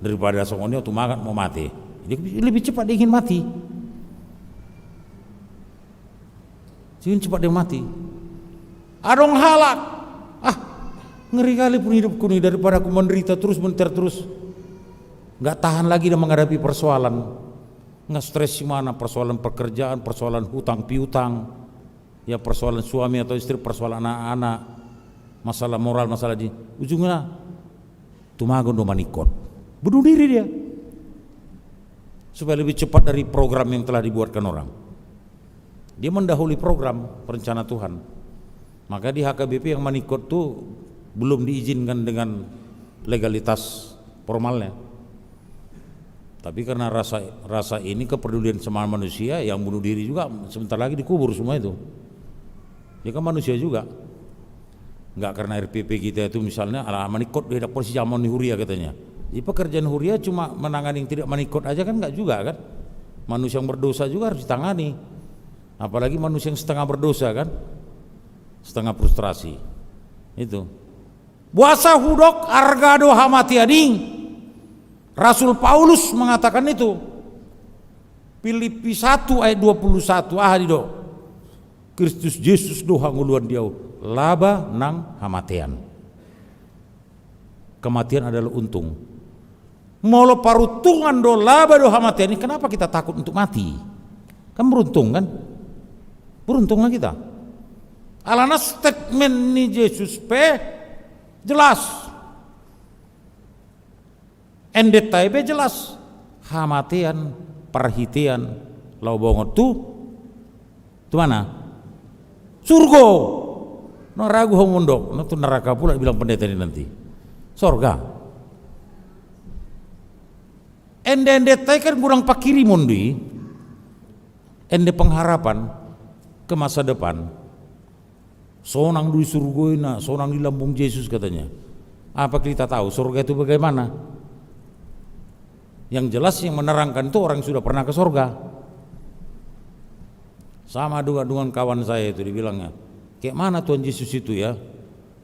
Daripada songon i au tumagon mau mate. Dia lebih cepat dia ingin mati. Sing cepat dia mati. Adong halak, ah, ngeri kali pun hidupku ni, daripada aku menderita terus, menderita terus. Nggak tahan lagi dia menghadapi persoalan. Nggak stres si mana, persoalan pekerjaan, persoalan hutang piutang, ya persoalan suami atau istri, persoalan anak-anak, masalah moral, masalah di ujungnya tumagon do maningkot. Bunuh diri dia. Supaya lebih cepat dari program yang telah dibuatkan orang. Dia mendahului program, rencana Tuhan. Maka di H K B P yang maningkot tu belum diizinkan dengan legalitas formalnya. Tapi karena rasa, rasa ini kepedulian sama manusia, yang bunuh diri juga sebentar lagi dikubur semua itu. Dia kan manusia juga. Nggak karena R P P kita itu misalnya, ala maningkot dia dapat si jamon ni huria katanya. Jadi pekerjaan huria cuma menangani yang tidak maningkot aja kan nggak juga kan. Manusia yang berdosa juga harus ditangani. Apalagi manusia yang setengah berdosa kan. Setengah frustrasi. Itu. Boasa hudok arga do hamatean i. Rasul Paulus mengatakan itu. Filipi satu ayat dua puluh satu, aha didok? Kristus Jesus do hangoluan di ahu, laba nang hamatean. Kematian adalah untung. Molo paruntungan do laba do hamatean i, kenapa kita takut untuk mati? Kan beruntung kan? Beruntung kan kita. Alana statement ni Jesus pe jelas. Endenta i pe jelas. Hamatean, parhitean, laho bongot tu, tu mana? Surgo. Na ragu ho mondok, na tu neraka pula dibilang pendeta ni nanti. Sorga. Ende-endenta i kan godang panghirimon do i. Ende pengharapan ke masa depan. Sonang do i surgo i na, sonang di lambung Jesus katanya. Apa kita tahu sorga itu bagaimana? Yang jelas yang menerangkan itu orang yang sudah pernah ke sorga. Sama dengan, dengan kawan saya itu dibilangnya, "Kayak mana Tuhan Yesus itu ya?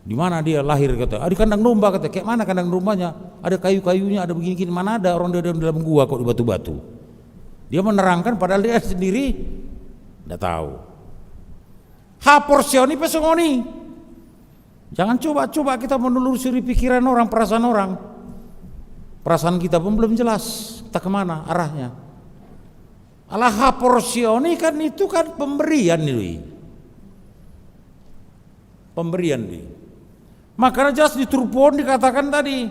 Di mana dia lahir?" kata. "Ah, di kandang domba," kata. "Kayak mana kandang dombanya? Ada kayu-kayunya, ada begini-gini. Mana ada orang dia di dalam gua kok, di batu-batu?" Dia menerangkan padahal dia sendiri nggak tahu. Haporseaon i pe songon i. Jangan coba-coba kita menelusuri pikiran orang, perasaan orang. Perasaan kita pun belum jelas, entah kemana arahnya. Ala haporseaon i kan itu kan pemberian itu i. Pemberian i. Makanya jelas di turpuk on dikatakan tadi.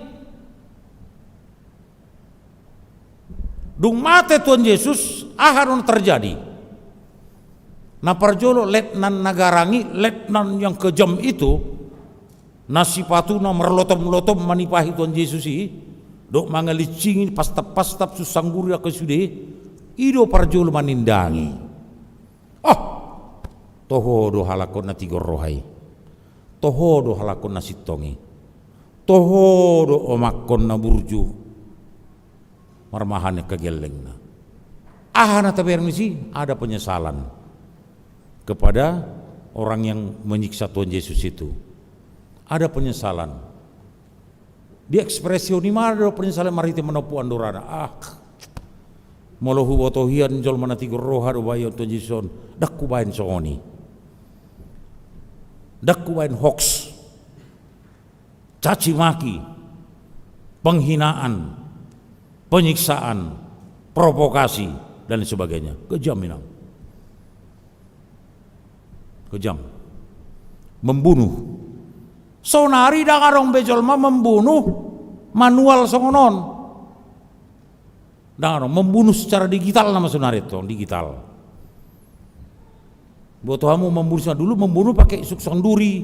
Dung mate Tuhan Yesus, aha do na terjadi? Na parjolo letnan na garang i, letnan yang kejam itu, na sipatuna marlotom-lotom manipahi Tuhan Yesus i, dohot mangalinsingi pastap-pastap, susangguri angka sude, i do parjolo manindangi. Oh, toho do halak on na tigor roha i. Toho do halak on na sintong i. Toho do omak on na burju. Marmahan angka gellengna. Aha na tabereng disi? Ada penyesalan kepada orang yang menyiksa Tuhan Yesus itu. Ada penyesalan. Diekspresi on i ma do penyesalan marhite manompu andorana. Ah, molo huboto hian jolma na tigor roha do baen Tuhan Jesus on. Ndang hubaen songon i. Ndang hubaen hoax, caci maki, penghinaan, penyiksaan, provokasi, dan sebagainya. Kejam, Inang. Kejam. Membunuh. Saonari ndang adong be jolma membunuh manual songon on. Ndang adong, membunuh secara digital nama saonari, tong, digital. Buat hamu membunuh, dulu membunuh pakai suksang duri,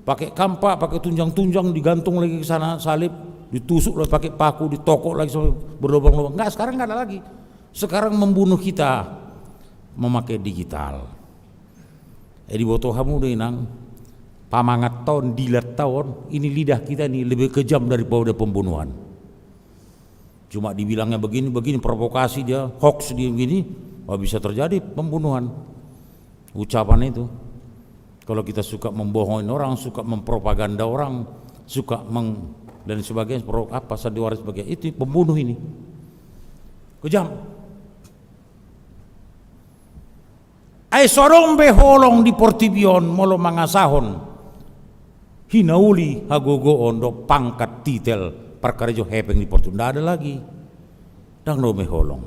pakai kampak, pakai tunjang-tunjang, digantung lagi ke sana salib, ditusuk lagi pakai paku, ditokok lagi sampai berlubang-lubang. Enggak, sekarang enggak ada lagi. Sekarang membunuh kita memakai digital. Jadi buat hamu do, Inang, pamangatta on, dilatta on, ini lidah kita ini lebih kejam daripada pembunuhan. Cuma dibilangnya begini, begini, provokasi dia, hoax dia begini, wah, bisa terjadi pembunuhan. Ucapan itu. Kalau kita suka membohongin orang, suka mempropaganda orang, suka meng-, dan sebagainya, pro-, apa, sandiwara sebagainya, itu pembunuh ini. Kejam. Ai so adong be holong di portibi on molo mangasahon hinauli, hagogoon dohot pangkat, titel, parkarejo, hepeng di portibi on. Nda ada lagi. Ndang adong be holong.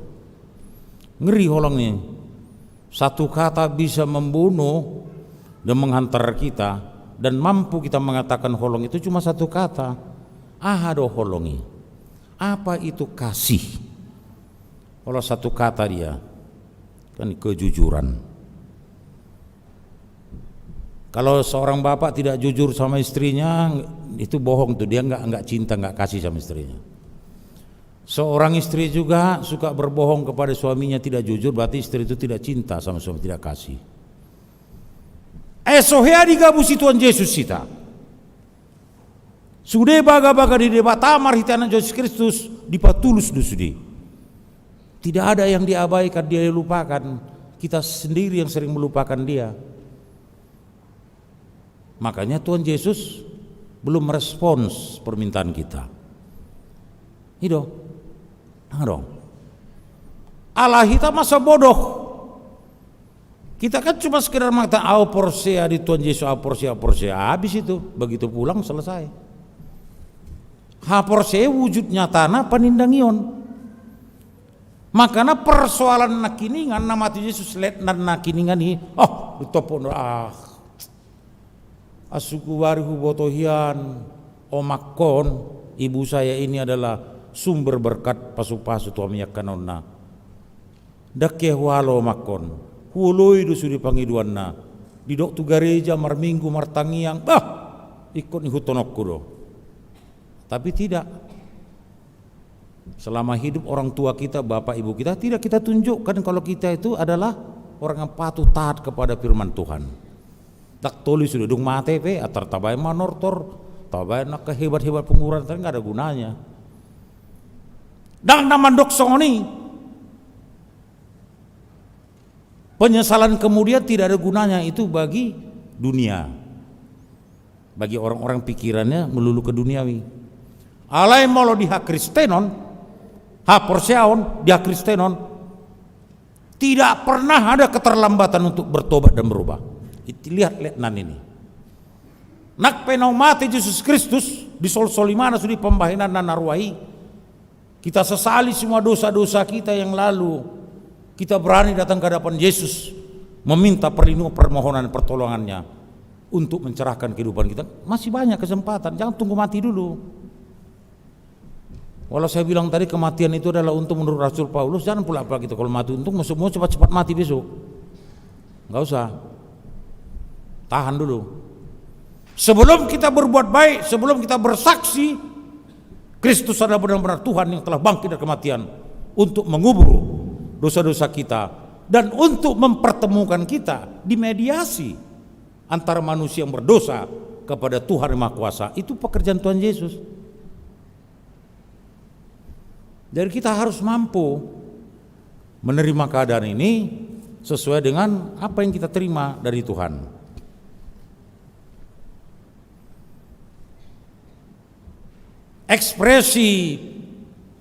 Ngeri holong i. Satu kata bisa membunuh dan menghantar kita, dan mampu kita mengatakan holong itu cuma satu kata. Aha do holong i? Apa itu kasih? Kalau satu kata dia, kan kejujuran. Kalau seorang bapak tidak jujur sama istrinya, itu bohong tuh, dia nggak, nggak cinta, nggak kasih sama istrinya. Seorang istri juga suka berbohong kepada suaminya, tidak jujur, berarti istri itu tidak cinta sama suami, tidak kasih. Eh, so hea digabusi Tuhan Jesus hita. Sude bagabaga ni Debata marhite Anakna Jesus Kristus, dipatulus do sude. Tidak ada yang diabaikan, dia lupakan. Kita sendiri yang sering melupakan dia. Makanya Tuhan Jesus belum merespons permintaan kita. I do. Ndang adong. Ala hita masa bodoh. Kita kan cuma sekedar mengatakan, "Au porsea di Tuhan Yesus, au porsea, au porsea." Habis itu, begitu pulang, selesai. Haporseaon wujud nyatana panindangion. Makana persoalan nangkiningan, na mate Jesus, letnan nangkiningan i, oh, ditopot, ah. Asungkun bari huboto hian, omakkon, ibu saya ini adalah sumber berkat, pasupasu tu hami angka anakna. Ndang hea hualo omakkon, huoloi do sude pangidoanna. Didok tu gareja, marminggu, martangiang, bah, ingkon ihuthononku do. Tapi tidak. Selama hidup orang tua kita, bapak ibu kita, tidak kita tunjukkan kalau kita itu adalah orang yang patuh, taat kepada firman Tuhan. Ndang tolu sude, dung mate pe, antar tabaen manortor, tabaen angka hebat-hebat penguburan, tapi nggak ada gunanya. Ndang na mandok songon i. Penyesalan kemudian tidak ada gunanya itu bagi dunia. Bagi orang-orang pikirannya melulu ke duniawi. Alai molo di hakristenon, haporseaon di hakristenon, tidak pernah ada keterlambatan untuk bertobat dan berubah. Iti, lihat letnan ini. Nang pe naung mate Jesus Kristus, disolsol imana sude pambahenanna na rua i. Kita sesali semua dosa-dosa kita yang lalu. Kita berani datang ke hadapan Yesus, meminta perlindungan, permohonan, pertolongannya untuk mencerahkan kehidupan kita. Masih banyak kesempatan, jangan tunggu mati dulu. Walau saya bilang tadi kematian itu adalah untung menurut Rasul Paulus, jangan pula, pula kita kalau mati untung, mau, mau cepat-cepat mati besok. Nggak usah. Tahan dulu. Sebelum kita berbuat baik, sebelum kita bersaksi, Kristus adalah benar-benar Tuhan yang telah bangkit dari kematian untuk mengubur dosa-dosa kita dan untuk mempertemukan kita di mediasi antara manusia yang berdosa kepada Tuhan yang Maha Kuasa. Itu pekerjaan Tuhan Yesus. Jadi kita harus mampu menerima keadaan ini sesuai dengan apa yang kita terima dari Tuhan. ekspresi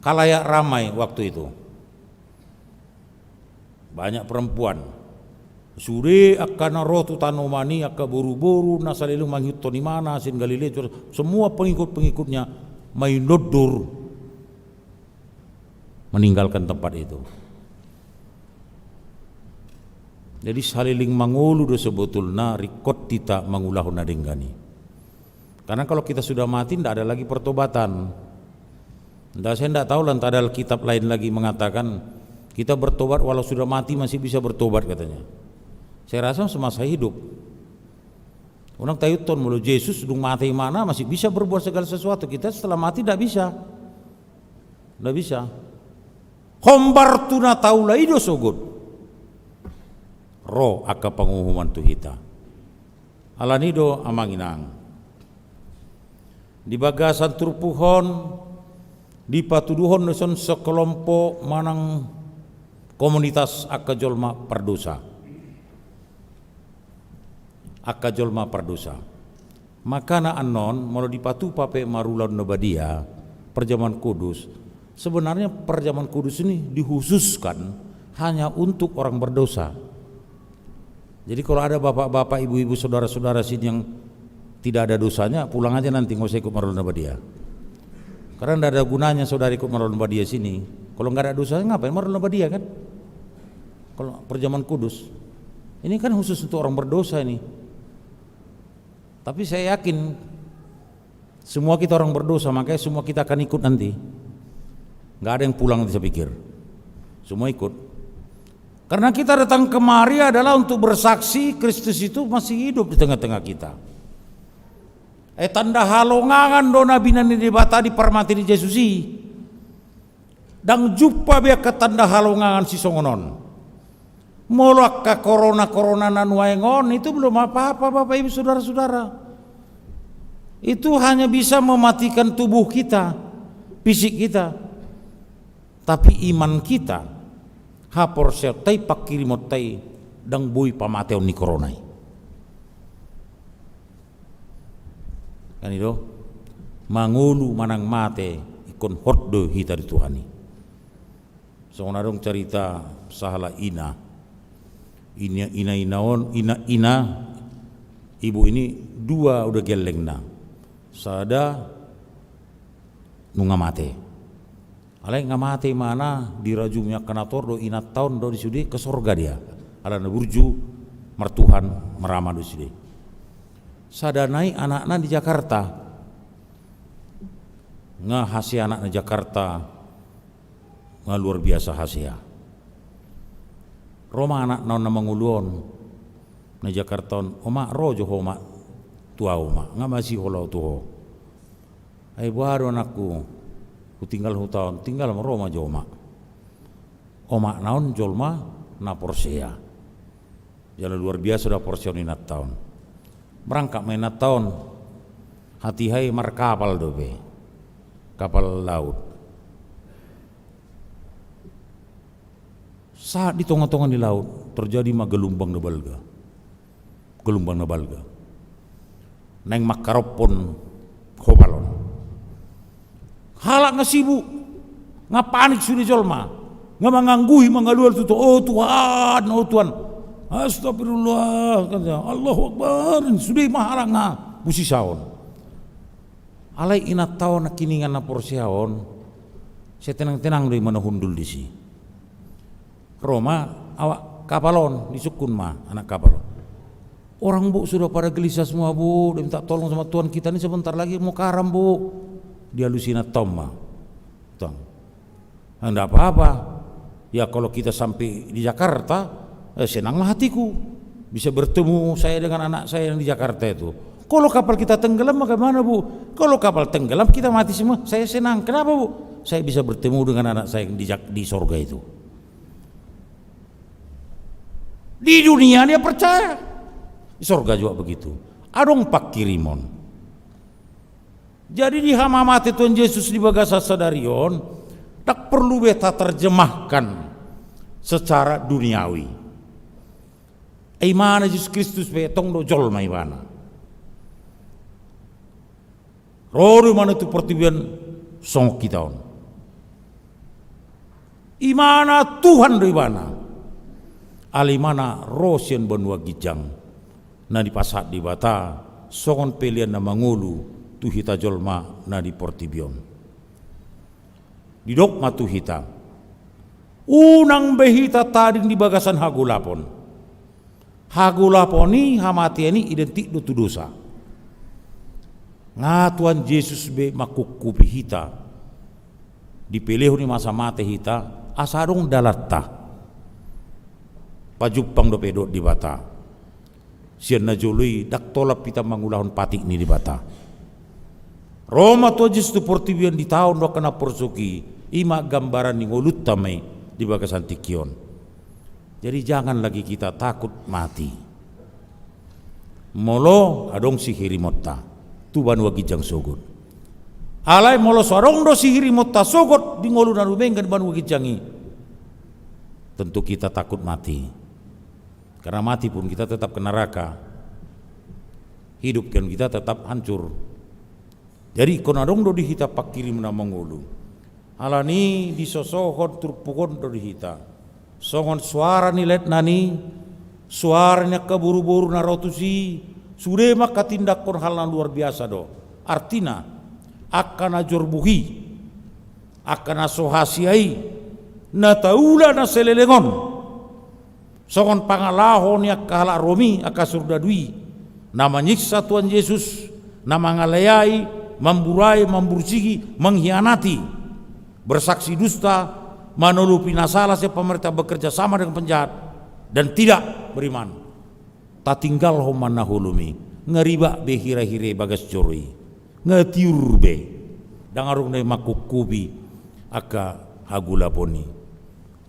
khalayak ramai waktu itu. Banyak perempuan. Sude angka na ro tu tanoman i, angka boru-boru na saleleng mangihuthon imana sian Galilea, semua pengikut-pengikutnya main dodor meninggalkan tempat itu. Jadi saleleng mangolu do sebetulna ringkot hita mangulahon na denggan i. Karena kalau kita sudah mati, ndak ada lagi pertobatan. Ndak, saya ndak tahu lah, entah ada Alkitab lain lagi mengatakan kita bertobat walau sudah mati masih bisa bertobat katanya. Saya rasa semasa hidup. Unang taihuthon, molo Jesus dung mate imana masih bisa berbuat segala sesuatu. Kita setelah mati ndak bisa. Ndak bisa. Hombar tu na taula i do sogot ro angka panguhuman tu hita. Alani do amang inang, di bagasan turpuk on dipatuduhon do dison sekelompok manang komunitas angka jolma pardosa. Angka jolma pardosa. Makana annon, molo dipatupa pe marulaon na badia, parjamuan kudus, sebenarnya parjamuan kudus ini dikhususkan hanya untuk orang berdosa. Jadi kalau ada bapak-bapak, ibu-ibu, saudara-saudara sini yang tidak ada dosanya, pulang aja nanti, nggak usah ikut marulaon na badia. Karena ndak ada gunanya saudara ikut marulaon na badia sini. Kalau nggak ada dosanya, ngapain marulaon na badia, kan? Kalau parjamuan kudus, ini kan khusus untuk orang berdosa ini. Tapi saya yakin semua kita orang berdosa, makanya semua kita akan ikut nanti. Nggak ada yang pulang nanti, saya pikir. Semua ikut. Karena kita datang kemari adalah untuk bersaksi Kristus itu masih hidup di tengah-tengah kita. Eh, tanda halongangan do na binahen ni Debata di parmate ni Jesus i. Ndang jumpa be angka tanda halongangan sisongon on. Molo angka korona-korona na nuaeng on, itu belum apa-apa, Bapak Ibu, Saudara-saudara. Itu hanya bisa mematikan tubuh kita, fisik kita. Tapi iman kita, haporseaonta i, pangkirimonta i, ndang boi pamateon ni korona i. Kan i do, mangolu manang mate, ingkon hot do hita di Tuhan i. Songon adong carita sahala ina. Ina, ina, ina on, ina, ina, ibu ini dua uda gellengna. Sada nunga mate. Alai nga mate imana, dirajumi angka na tor do, inanta on do di sude, ke sorga dia. Alana burju, martuhan, marama do sude. Sada nai anakna di Jakarta. Nga hasea anakna Jakarta, nga luar biasa hasea. Ro ma anakna on na mangolu on, na Jakarta on, "Oma, ro jo ho ma tu ahu ma, nga masihola tu ho." "Ai boha do anakku, hutinggal huta on?" "Tinggal ma, ro ma jo oma." Omakna on jolma na porsea. Jala luar biasa do haporseaon inanta on. Berangkat ma inanta on. Hatiha i markapal dope. Kapal laut. Sahat di tonga-tonga ni laut, terjadi ma gelombang na balga. Gelombang na balga. Naeng mangkarophon hobal on. Halak nga sibuk, nga panik sude jolma, nga mangangguhi, mangalualu tu Tuhan, "O Tuhan, o Tuhan." "Astagfirullah," kata, "Allahu Akbar." Sude ma halak nga busisaon. Alai inanta on nangkiningan na porsea on, sai tenang-tenang do imana hundul disi. Ro ma awak kapal on, disungkun ma anak kapal on. "Orang, Bu, sudah pada gelisah semua, Bu. Dia minta tolong sama Tuhan kita, ini sebentar lagi mau karam, Bu." Dialusi inanta on ma. "Tong, nggak apa-apa. Ya, kalau kita sampai di Jakarta, eh, senanglah hatiku. Bisa bertemu saya dengan anak saya yang di Jakarta itu. Kalau kapal kita tenggelam, bagaimana, Bu? Kalau kapal tenggelam, kita mati semua. Saya senang. Kenapa, Bu? Saya bisa bertemu dengan anak saya yang di Jak-, di sorga itu." Di dunia dia percaya. Di sorga juga begitu. Adong pangkirimon. Jadi di hamamate Tuhan Jesus di bagasan sadari on, ndang porlu be taterjemahkan secara duniawi. Imana Jesus Kristus pe tong do jolma ibana. Ro do imana tu portibi on Songon hita on. Imana Tuhan do ibana. Alai imana ro sian banua ginjang na dipasahat Debata songon pelean na mangolu tu hita jolma na di portibi on. Didok ma tu hita, unang be hita tading di bagasan hagolapon. Hagolapon i, hamatean i identik do tu dosa. Nga Tuhan Jesus be mangkupkupi hita, dipelehon i masa mate hita, asa adong dalanta. Pajumpang dope dohot Debata. Sian na jolo i ndang tolap hita mangulahon patik ni Debata. Ro ma Tuhan Jesus tu portibi on di taon dohot angka na porsuk i, i ma gambaran ni ngolunta ma i di bagasan tingki on. Jadi jangan lagi kita takut mati. Molo adong sihirimonta tu banua ginjang sogot. Alai molo so adong do sihirimonta sogot di ngolu na dumenggan banua ginjang i, tentu kita takut mati. Karena mati pun kita tetap ke neraka. Hidup kan kita tetap hancur. Jadi ingkon adong do di hita panghirim na mangolu. Alani i disosohon turpuk on do di hita. Songon soara ni laetna i, soara ni angka boruboru na ro tusi, sude ma angka tindakhon hal na luar biasa do. Artina, angka na jorbuh i, angka na so hasea i, na taula na saleleng on. Songon pangalaho ni angka halak Rom i, angka surdadu i, na manyiksa Tuhan Jesus, na mangaleai, mamburai, mambursiki, mengkhianati, bersaksi dusta, manolopi na sala sian pamarenta, bekerja sama dengan penjahat, dan tidak beriman. Tatinggalhon ma na holom i, nga ribak be hirahira i bagas joro i, nga tiur be, ndang adong na mangkupkupi angka hagolapon i.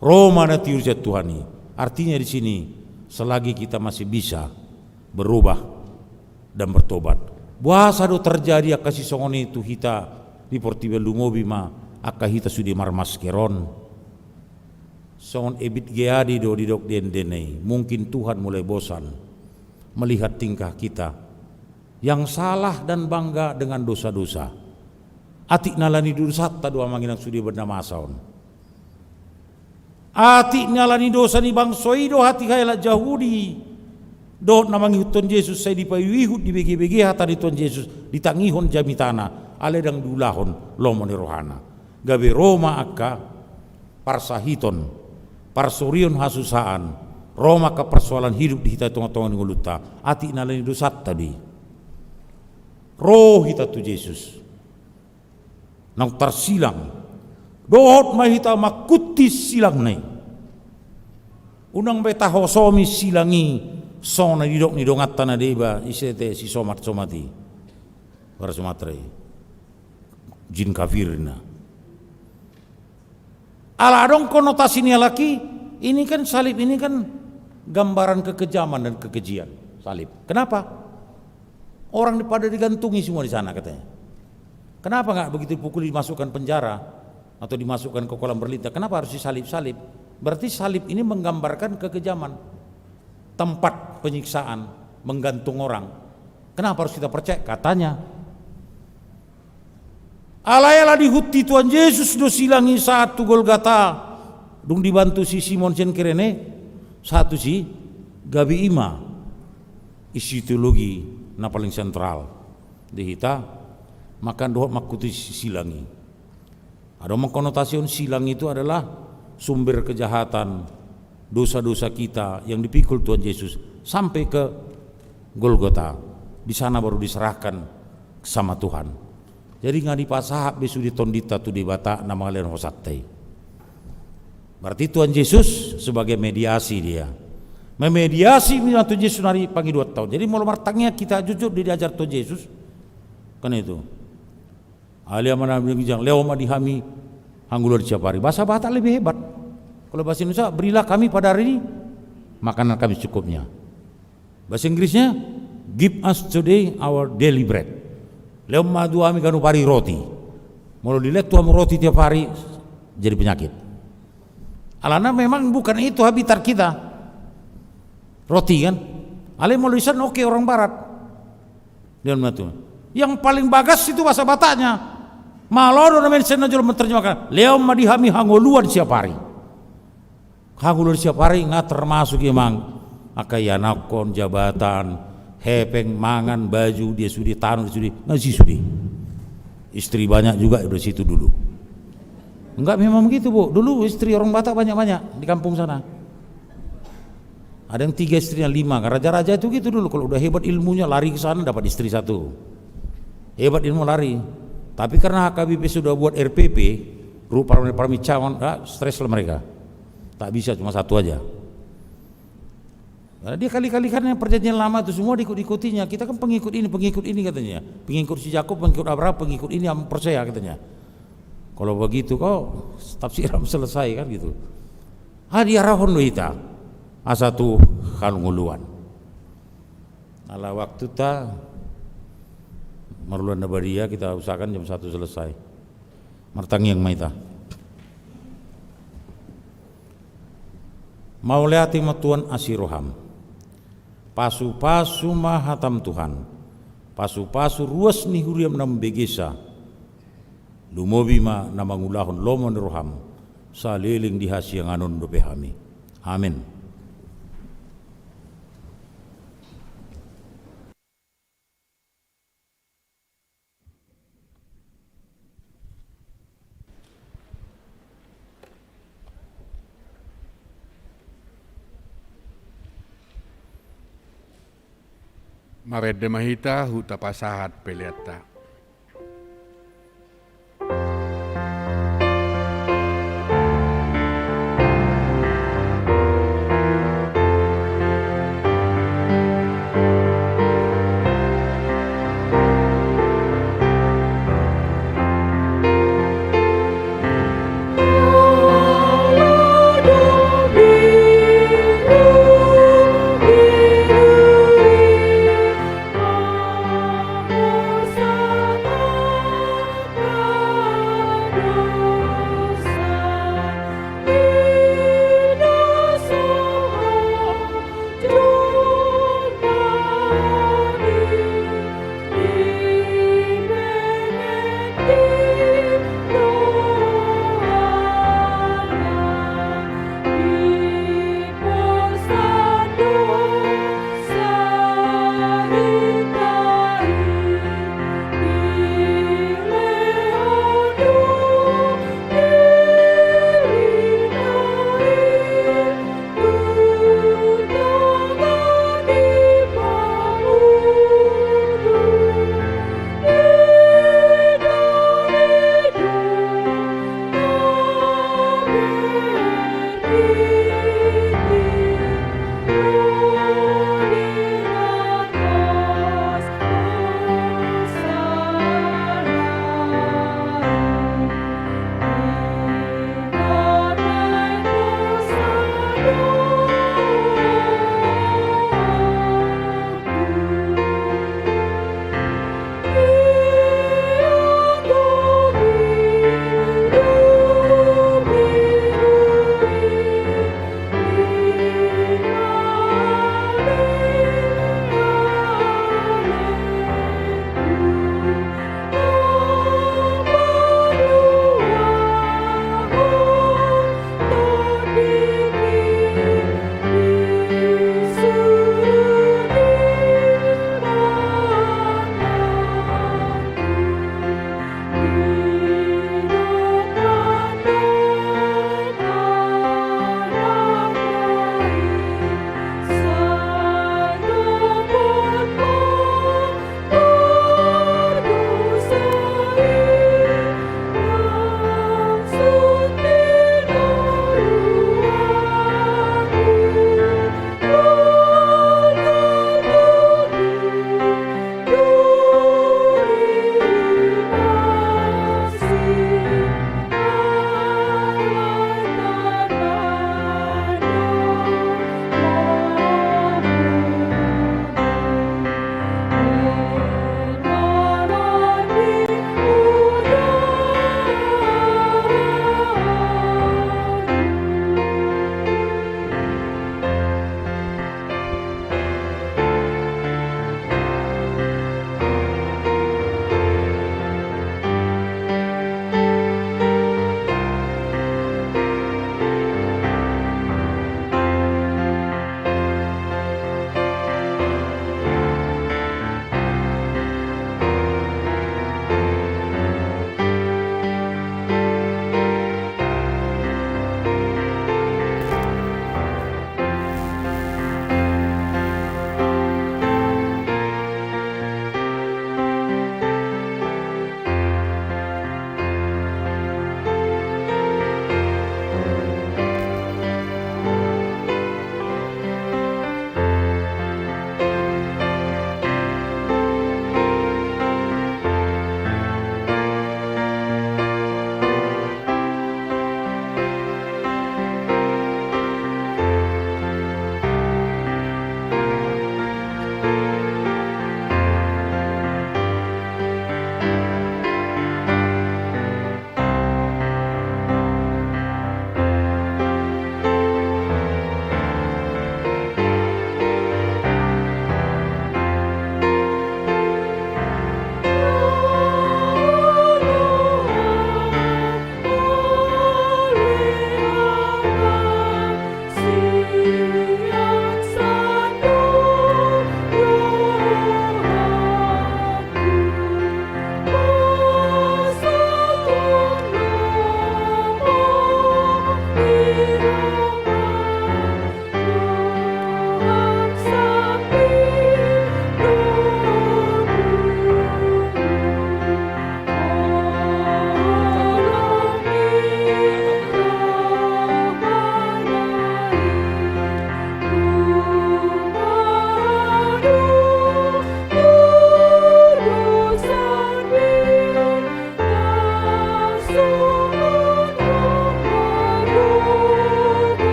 Ro ma na tiur sian Tuhan i. Artinya di sini, selagi kita masih bisa berubah dan bertobat. Boasa do terjadi angka sisongon i tu hita di portibi on? Lumobi ma angka hita sude marmasker on. Songon Ebit G. Ade do didok di endena i, mungkin Tuhan mulai bosan melihat tingkah kita yang salah dan bangga dengan dosa-dosa. Atik na alani dosanta do amang inang sude benda masa on. Atik na alani dosa ni bangso i do hatiha halak Jahudi dohot na mangihuthon Jesus sai dipaihutihut, dibegebege hata ni Tuhan Jesus, ditangihon jamitana, alai ndang diulahon lomo ni rohana. Gabe ro ma angka parsahiton, parsorion hasusaan, ro ma angka parsoalan hidup di hita tongatonga ni ngolunta, atik na alani dosanta do i. Ro hita tu Jesus. Naung tarsilang. Dohot ma hita mangkuti silangna i. Unang be tahosomi silang i songon na didok ni donganta na deba, ise te, si Somat-somat i. Bara Sumatra i. Jin kafir na. Ala adong konotasi ni halak i, ini kan salib, ini kan gambaran kekejaman dan kekejian. Salib. Kenapa? Orang pada digantungi semua di sana katanya. Kenapa nggak begitu dipukuli, dimasukkan penjara atau dimasukkan ke kolam berlindang? Kenapa harus disalib-salib? Berarti salib ini menggambarkan kekejaman. Tempat penyiksaan, menggantung orang. Kenapa harus kita percaya? Katanya. Alai ala dihuti Tuhan Jesus do silang i sahat tu Golgata, dung dibantu si Simon sian Kirene, sahat tusi, gabe i ma isi teologi na paling sentral di hita, mangkahan dohot mangkuti silang i. Adong mangkonotasi on, silang itu adalah sumber kejahatan, dosa-dosa kita yang dipikul Tuhan Yesus sampai ke Golgota. Di sana baru diserahkan sama Tuhan. Jadi nga dipasahat be sude tondinta tu Debata na mangalehon hosanta i. Berarti Tuhan Yesus sebagai mediasi dia. Memediasi ma Tuhan Yesus nari pangidoanta on. Jadi molo martangiang hita jujur di diajar Tuhan Yesus. Kan itu. Alea ma na di ginjang, lehon ma di hami hangoluan siap ari. Bahasa Batak lebih hebat. Kalau bahasa Indonesia, berilah kami pada hari ini makanan kami secukupnya. Bahasa Inggrisnya, give us today our daily bread. Lehon ma tu hami ganup ari roti. Molo dilehon tu hamu roti tiap hari, jadi penyakit. Alana memang bukan itu habitat kita. Roti kan. Alai molo di sana oke, orang barat. Dia mengatur. Yang paling bagas itu bahasa Bataknya. Malo do na mention na jolo menerjemahkan, lehon ma di hami hangoluan siap ari. Hangoluan siap ari nga termasuk i amang angka ianakhon, jabatan, hepeng, mangan, baju, dia sude, tano dia sude, nga disi sude. Istri banyak juga di situ dulu. Enggak, memang begitu, Bu. Dulu istri orang Batak banyak-banyak di kampung sana. Ada yang tiga istrinya, lima. Raja-raja itu gitu dulu. Kalau udah hebat ilmunya, lari ke sana, dapat istri satu. Hebat ilmu, lari. Tapi karena H K B P sudah buat R P P, ru-, param-, paramicauan, ah, stres lah mereka. Tak bisa, cuma satu aja. Karena dia kali-kali kan yang perjanjian lama itu semua diikut-ikutinya. Kita kan pengikut ini, pengikut ini katanya. Pengikut si Yakub, pengikut Abraham, pengikut ini, am, percaya katanya. Kalau begitu kau tafsiran selesai kan gitu. Ah, diarahon do hita. Asa tu hangoluan. Ala waktuta, marulaon na badia, kita usahakan jam satu selesai. Martangiang ma hita. Mauliate ma Tuhan asi roham. Pasu-pasu ma hatam Tuhan. Pasu-pasu ruas ni huriam na umbegesa. Lumobi ma na mangulahon lomo ni roham. Saleleng di hasiangan on dope hami. Amen. Marende ma hita, huta pasahat peleanta.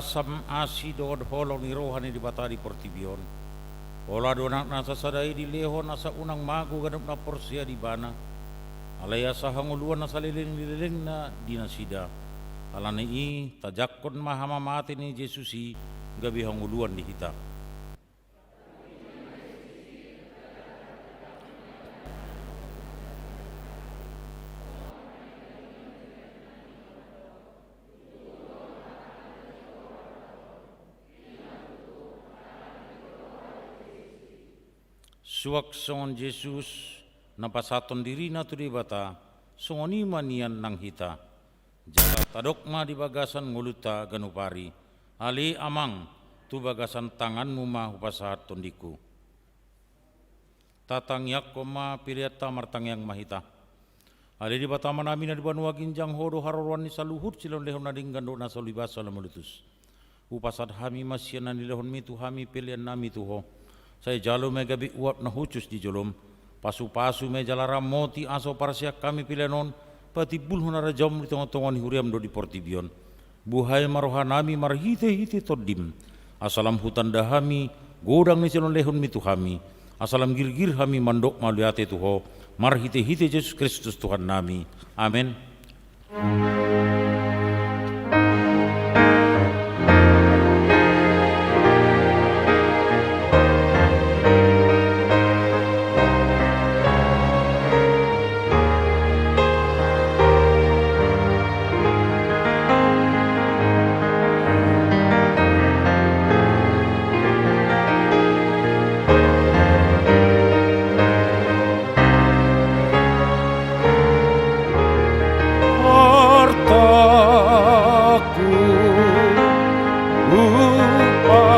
Sam asi dohot holong ni roha ni Debata di portibi on. Pola do Anakna sasada i dilehon asa unang mago ganup na porsea di Ibana. Alai asa hangoluan na saleleng ni lelengna di nasida. Alani i tajangkon ma hamamate ni Jesus i gabe hangoluan di hita. Suang songon Jesus na pasahathon dirina tu Debata, songon i ma nian nang hita. Jala tadok ma di bagasan ngolunta ganup ari, ale Amang, tu bagasan tanganmu ma hupasahat tondingku. Tatangiangkon ma peleanta, martangiang ma hita. Ale Debata Amanami na di banua ginjang, Ho do haroroan ni saluhut silehonlehon na denggan dohot na so libat so lomotus. Hupasahat hami ma sian na nilehonmi tu hami peleannami tu Ho. Sai jalo ma i gabe uap na hushus di jolom. Pasupasu ma i jala ramoti asa huparseang hami pelean on patimbulhon harajaonmu di tongatonga ni huriam dohot di portibi on. Buhai ma rohanami marhitehite tondim, asa lam hutanda hami godang ni silehonlehonmi tu hami, asa lam girgir hami mandok mauliate tu Ho, marhitehite Jesus Kristus Tuhannami. Amen. Hortaku hupasahat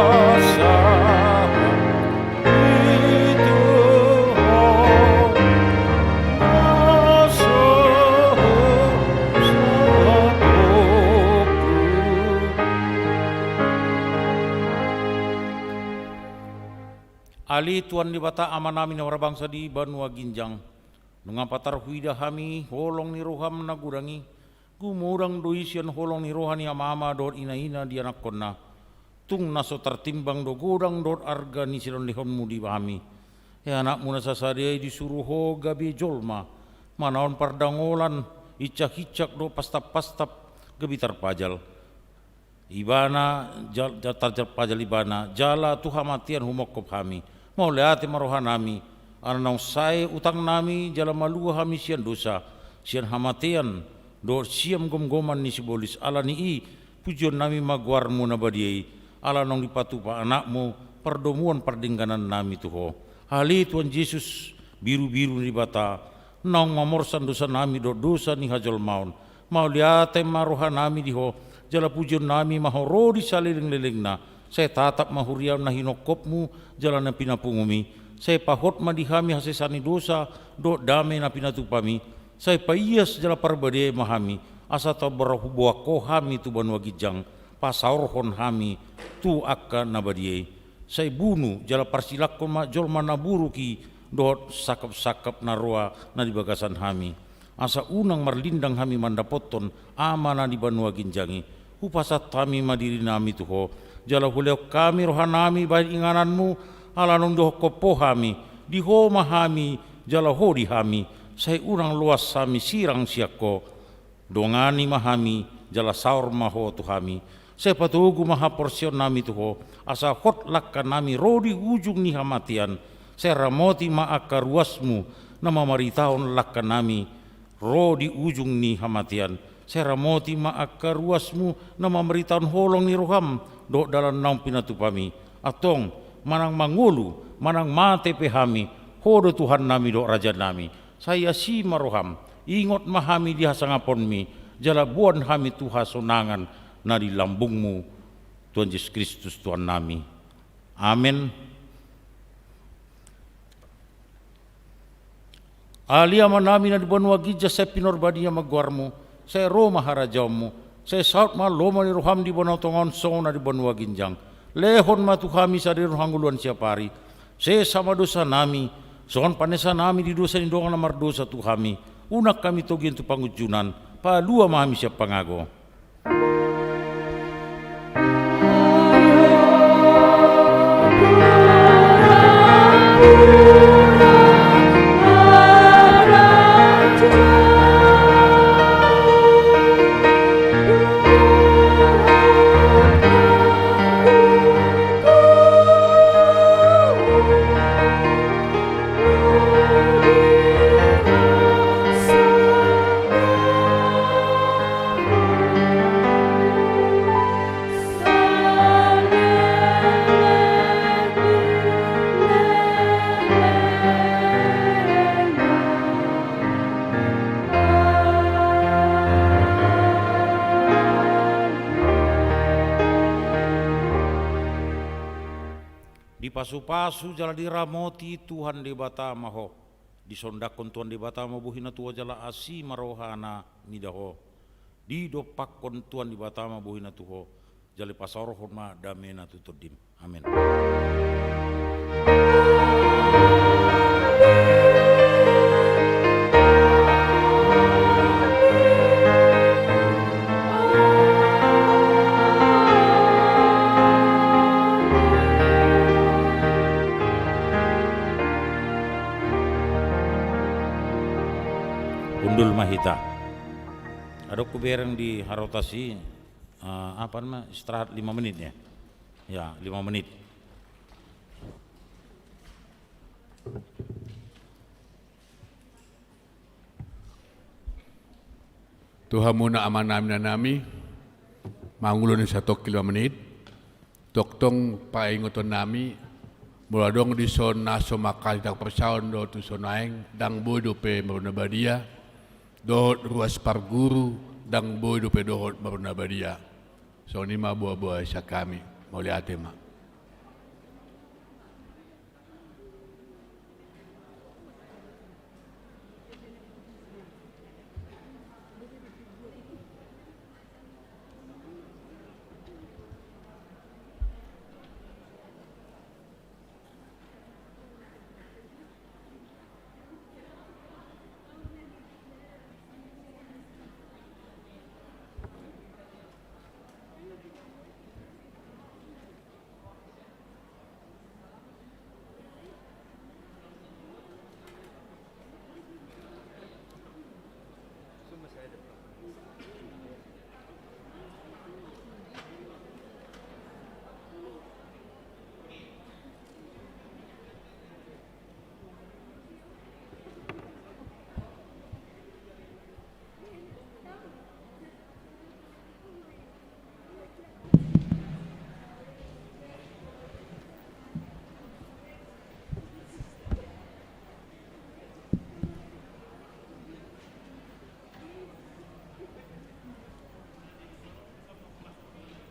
i tu Ho, na so husatongku. Ale Tuhan Debata Amanami na marbangsa di banua ginjang, nunga patar huida hami holong ni roham na godang i, gumodang do i sian holong ni roha ni amama dohot inaina di anakkonna. Tung na so tartimbang do godang dohot arga ni silehonlehonmu di hami. Ia Anakmu na sasada i disuru Ho gabe jolma, manaon pardangolan, insakinsak dohot pastappastap, gabe tarpajal. Ibana jal-, jal-, tarpajal Ibana, jala tu hamatean humongkop hami. Mauliate ma rohanami, ala naung sae utangnami jala malua hami sian dosa, sian hamatean, dohot sian gomgoman ni sibolis. Alani i, pujionnami ma goarmu na badia i, ala naung dipatupa Anakmu pardomuan pardengganannami tu Ho. Ale Tuhan Jesus, birubiru ni Debata, naung mamorsan dosanami dohot dosa ni hajolmaon, mauliate ma rohanami di Ho, jala pujionnami ma Ho ro di salelenglelengna. Sai tatap ma huriam na hinongkopmu jala na pinapungum i. Sai pahot ma di hami hasesaan ni dosa dohot dame na pinatupam i. Sai paias jala parbadiai ma hami, asa taboan huboan Ho hami tu banua ginjang, pasaorhon hami tu angka na badia i. Sai bunu jala parsilangkon ma jolma na buruk i dohot sangkapsangkap na roa na di bagasan hami. Asa unang marlindang hami mandapothon Ama na di banua ginjang i. Hupasahat hami ma dirinami tu Ho, jala hulehon hami rohanami bahen ingananmu, ala naung didokkon Ho hami, di Ho ma hami, jala Ho di hami, sai unang loas hami sirang sian Ho. Dongani ma hami, jala saor ma Ho tu hami. Sai patogu ma haporseaonnami tu Ho, asa hot langkanami ro di ujung ni hamatean. Sai ramoti ma angka ruasmu na mamaritahon langkanami ro di ujung ni hamatean. Sai ramoti ma angka ruasmu na mamaritahon holong ni roham dohot dalan naung pinatupam i. Antong, manang mangolu, manang mate pe hami, Ho do Tuhannami dohot Rajanami. Sai asi ma roham, ingot ma hami di hasangaponmi, jala boan hami tu hasonangan na di lambungmu, Tuhan Jesus Kristus Tuhannami. Amen. Ale Amanami na di banua ginjang, sai pinarbadia ma goarmu, sai ro ma harajaonmu, sai saut ma lomo ni roham di banua tonga on songon na di banua ginjang. Lehon ma tu hami sadari on hangoluan siapari. Sesa ma dosanami, songon panesanami di dosa ni dongan na mardosa tu hami. Unang hami togi tu pangunjunan, palua ma hami sian pangago. Pasu jala diramoti Tuhan Debata ma ho. Disondangkon Tuhan Debata ma bohina tu ho jala asi ma rohana mida ho. Didompakkon Tuhan Debata ma bohina tu ho. Jala pasaorhon ma damena tu tondim. Amen. Hundul ma hita. Adong hubereng di harotas i, eh, apa nama, istirahat lima menit ya? Ya, lima menit. Tu hamuna amanami, inanami, mangulon i satongkin lima menit. Tongtong pangingoton nami, molo adong dison na so mangkatai haporseaon dohot tu son aeng, ndang boi dope maruna badia, dohot ruas parguru, ndang boi dope dohot maruna badia. Songon i ma boaboa sian hami, mauliate ma.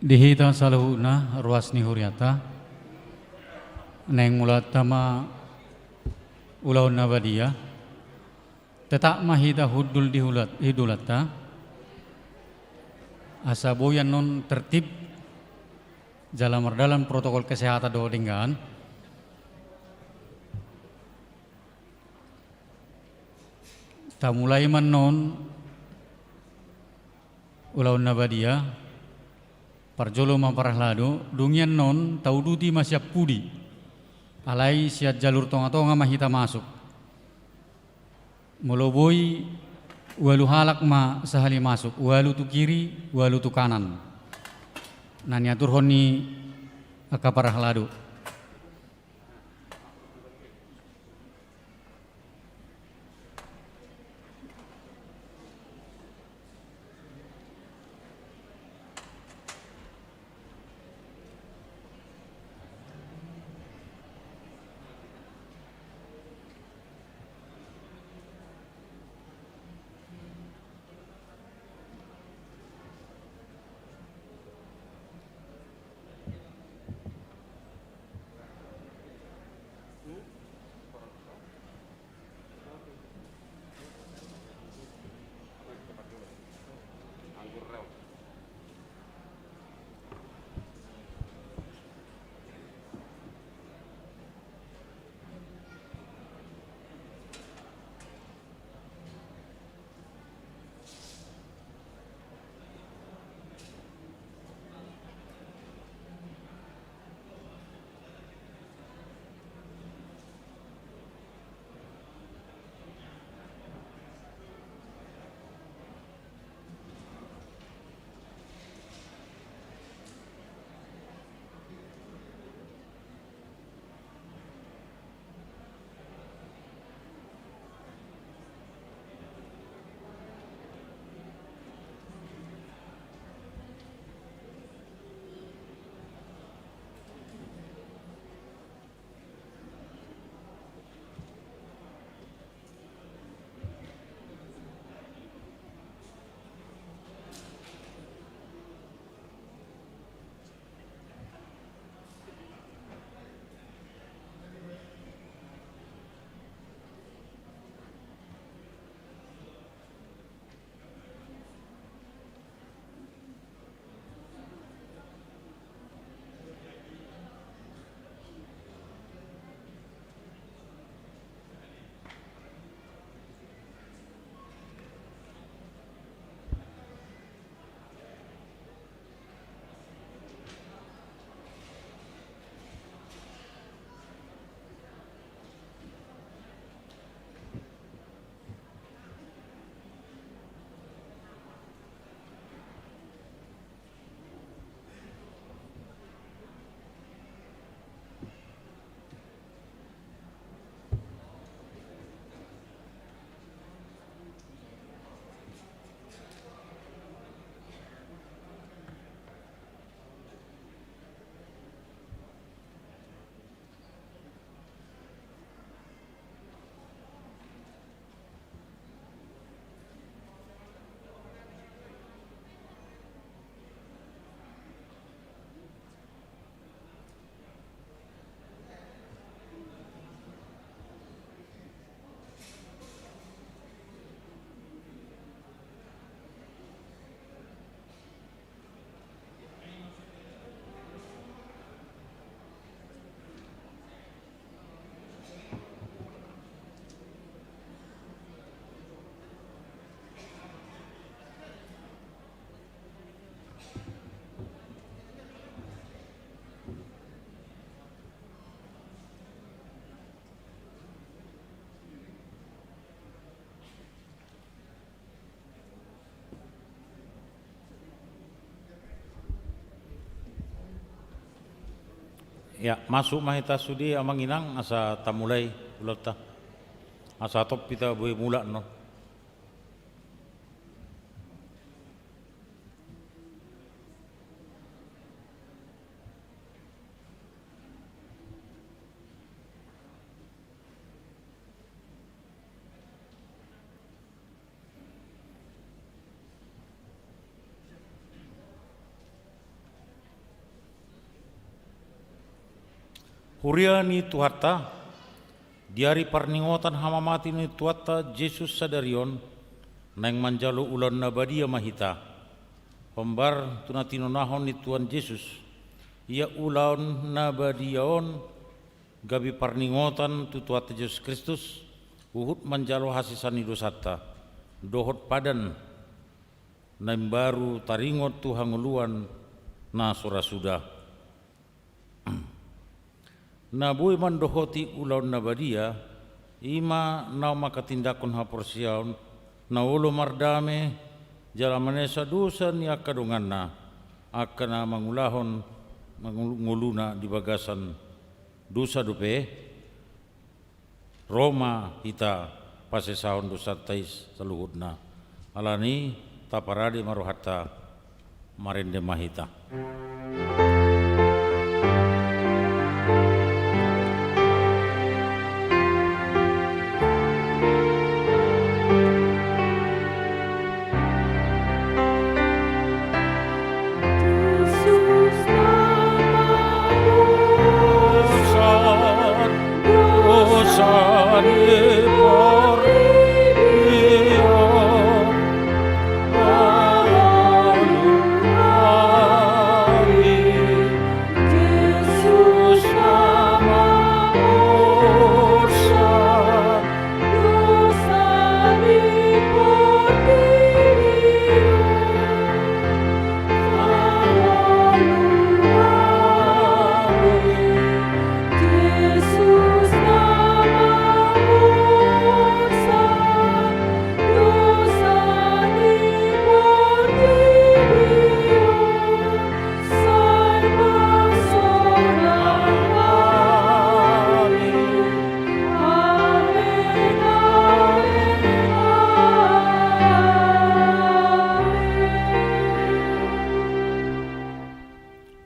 Di hita saluhutna ruas ni hurianta, naeng mulaanta ma ulaon na badia. Tetap ma hita hundul di hulat-, hidulanta, asa boi annon tertib jala mardalan protokol kesehatan dohot denggan. Tamulai ma annon ulaon na badia. Parjolo ma parhalado, dung i annon tauduti ma sian pudi. Alai sian jalur tongatonga ma hita masuk. Molo boi, ualu halak ma sahali masuk, ualu tu kiri, ualu tu kanan. Na niaturhon ni angka parhalado. Ya, masuk ma hita sude amang inang, asa tamulai ulaonta. Asa tong hita boi mulak non. Huria ni Tuhanta, di ari parningotan hamamate ni Tuhanta Jesus sadari on, naeng manjalo ulaon na badia ma hita. Hombar tu na tinonahon ni Tuhan Jesus, ia ulaon na badia on gabe parningotan tu Tuhanta Jesus Kristus, huhut manjalo hasesaan ni dosanta, dohot padan na imbaru taringot tu hangoluan na so ra suda. Na boi mandohoti ulaon na badia, i ma na manghatindanghon haporseaon, na olo mardame, jala manesa dosa ni angka donganna, angka na mangulahon mangul-, ngoluna di bagasan dosa dope, ro ma hita pasesahon dosanta i saluhutna. Alani i taparade ma rohanta, marende ma hita.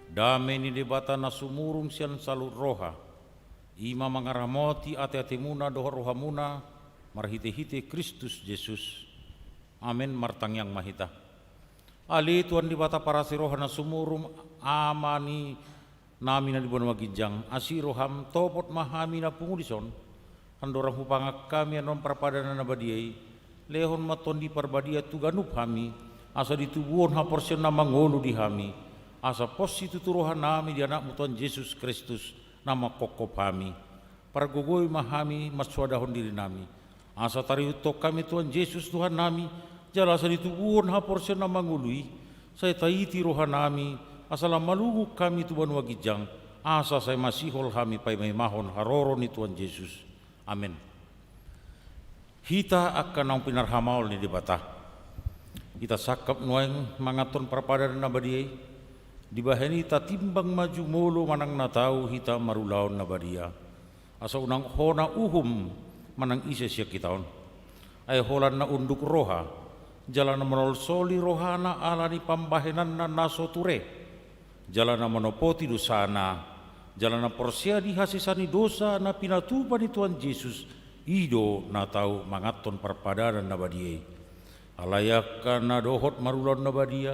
Dame ni Debata na sumurung sian saluhut roha, i ma mangaramoti ateatemuna dohot rohamuna marhitehite Kristus Jesus. Amen. Martangiang ma hita. Ale Tuhan Debata parasi roha na sumurung, Ama ni nami na di banua ginjang, asi roham, topot ma hami na pungu dison, andorang hupangan hami annon parpadanan na badia i, lehon ma Tondi Parbadia tu ganup hami, asa ditubuhon haporseaon na mangolu di hami, asa pos situtu rohanami di Anakmu Tuhan Jesus Kristus, na manghophop hami. Pargogoi ma hami mansoadahon dirinami, asa tarihuthon hami Tuhan Jesus Tuhannami, jala asa ditubuhon haporseaon na mangolu i, sai taiti rohanami, asa lam malungun hami tu banua ginjang, asa sai masihol hami paimaimahon haroro ni Tuhan Jesus. Amen. Hita angka naung pinarhamaol ni Debata, hita sangkap nuaeng manganhon parpadanan na badia i, dibahen i tatimbang ma jumolo manang na tau hita marulaon na badia. Asa unang hona uhum manang ise sian hita on. Ai holan na unduk roha, jala na manolsoli rohana ala ni pambahenanna na so ture, jala na manopoti dosana, jala na porsea di hasesaan ni dosa na pinatupa ni Tuhan Jesus, i do na tau manganhon parpadanan na badia i. Alai angka na dohot marulaon na badia,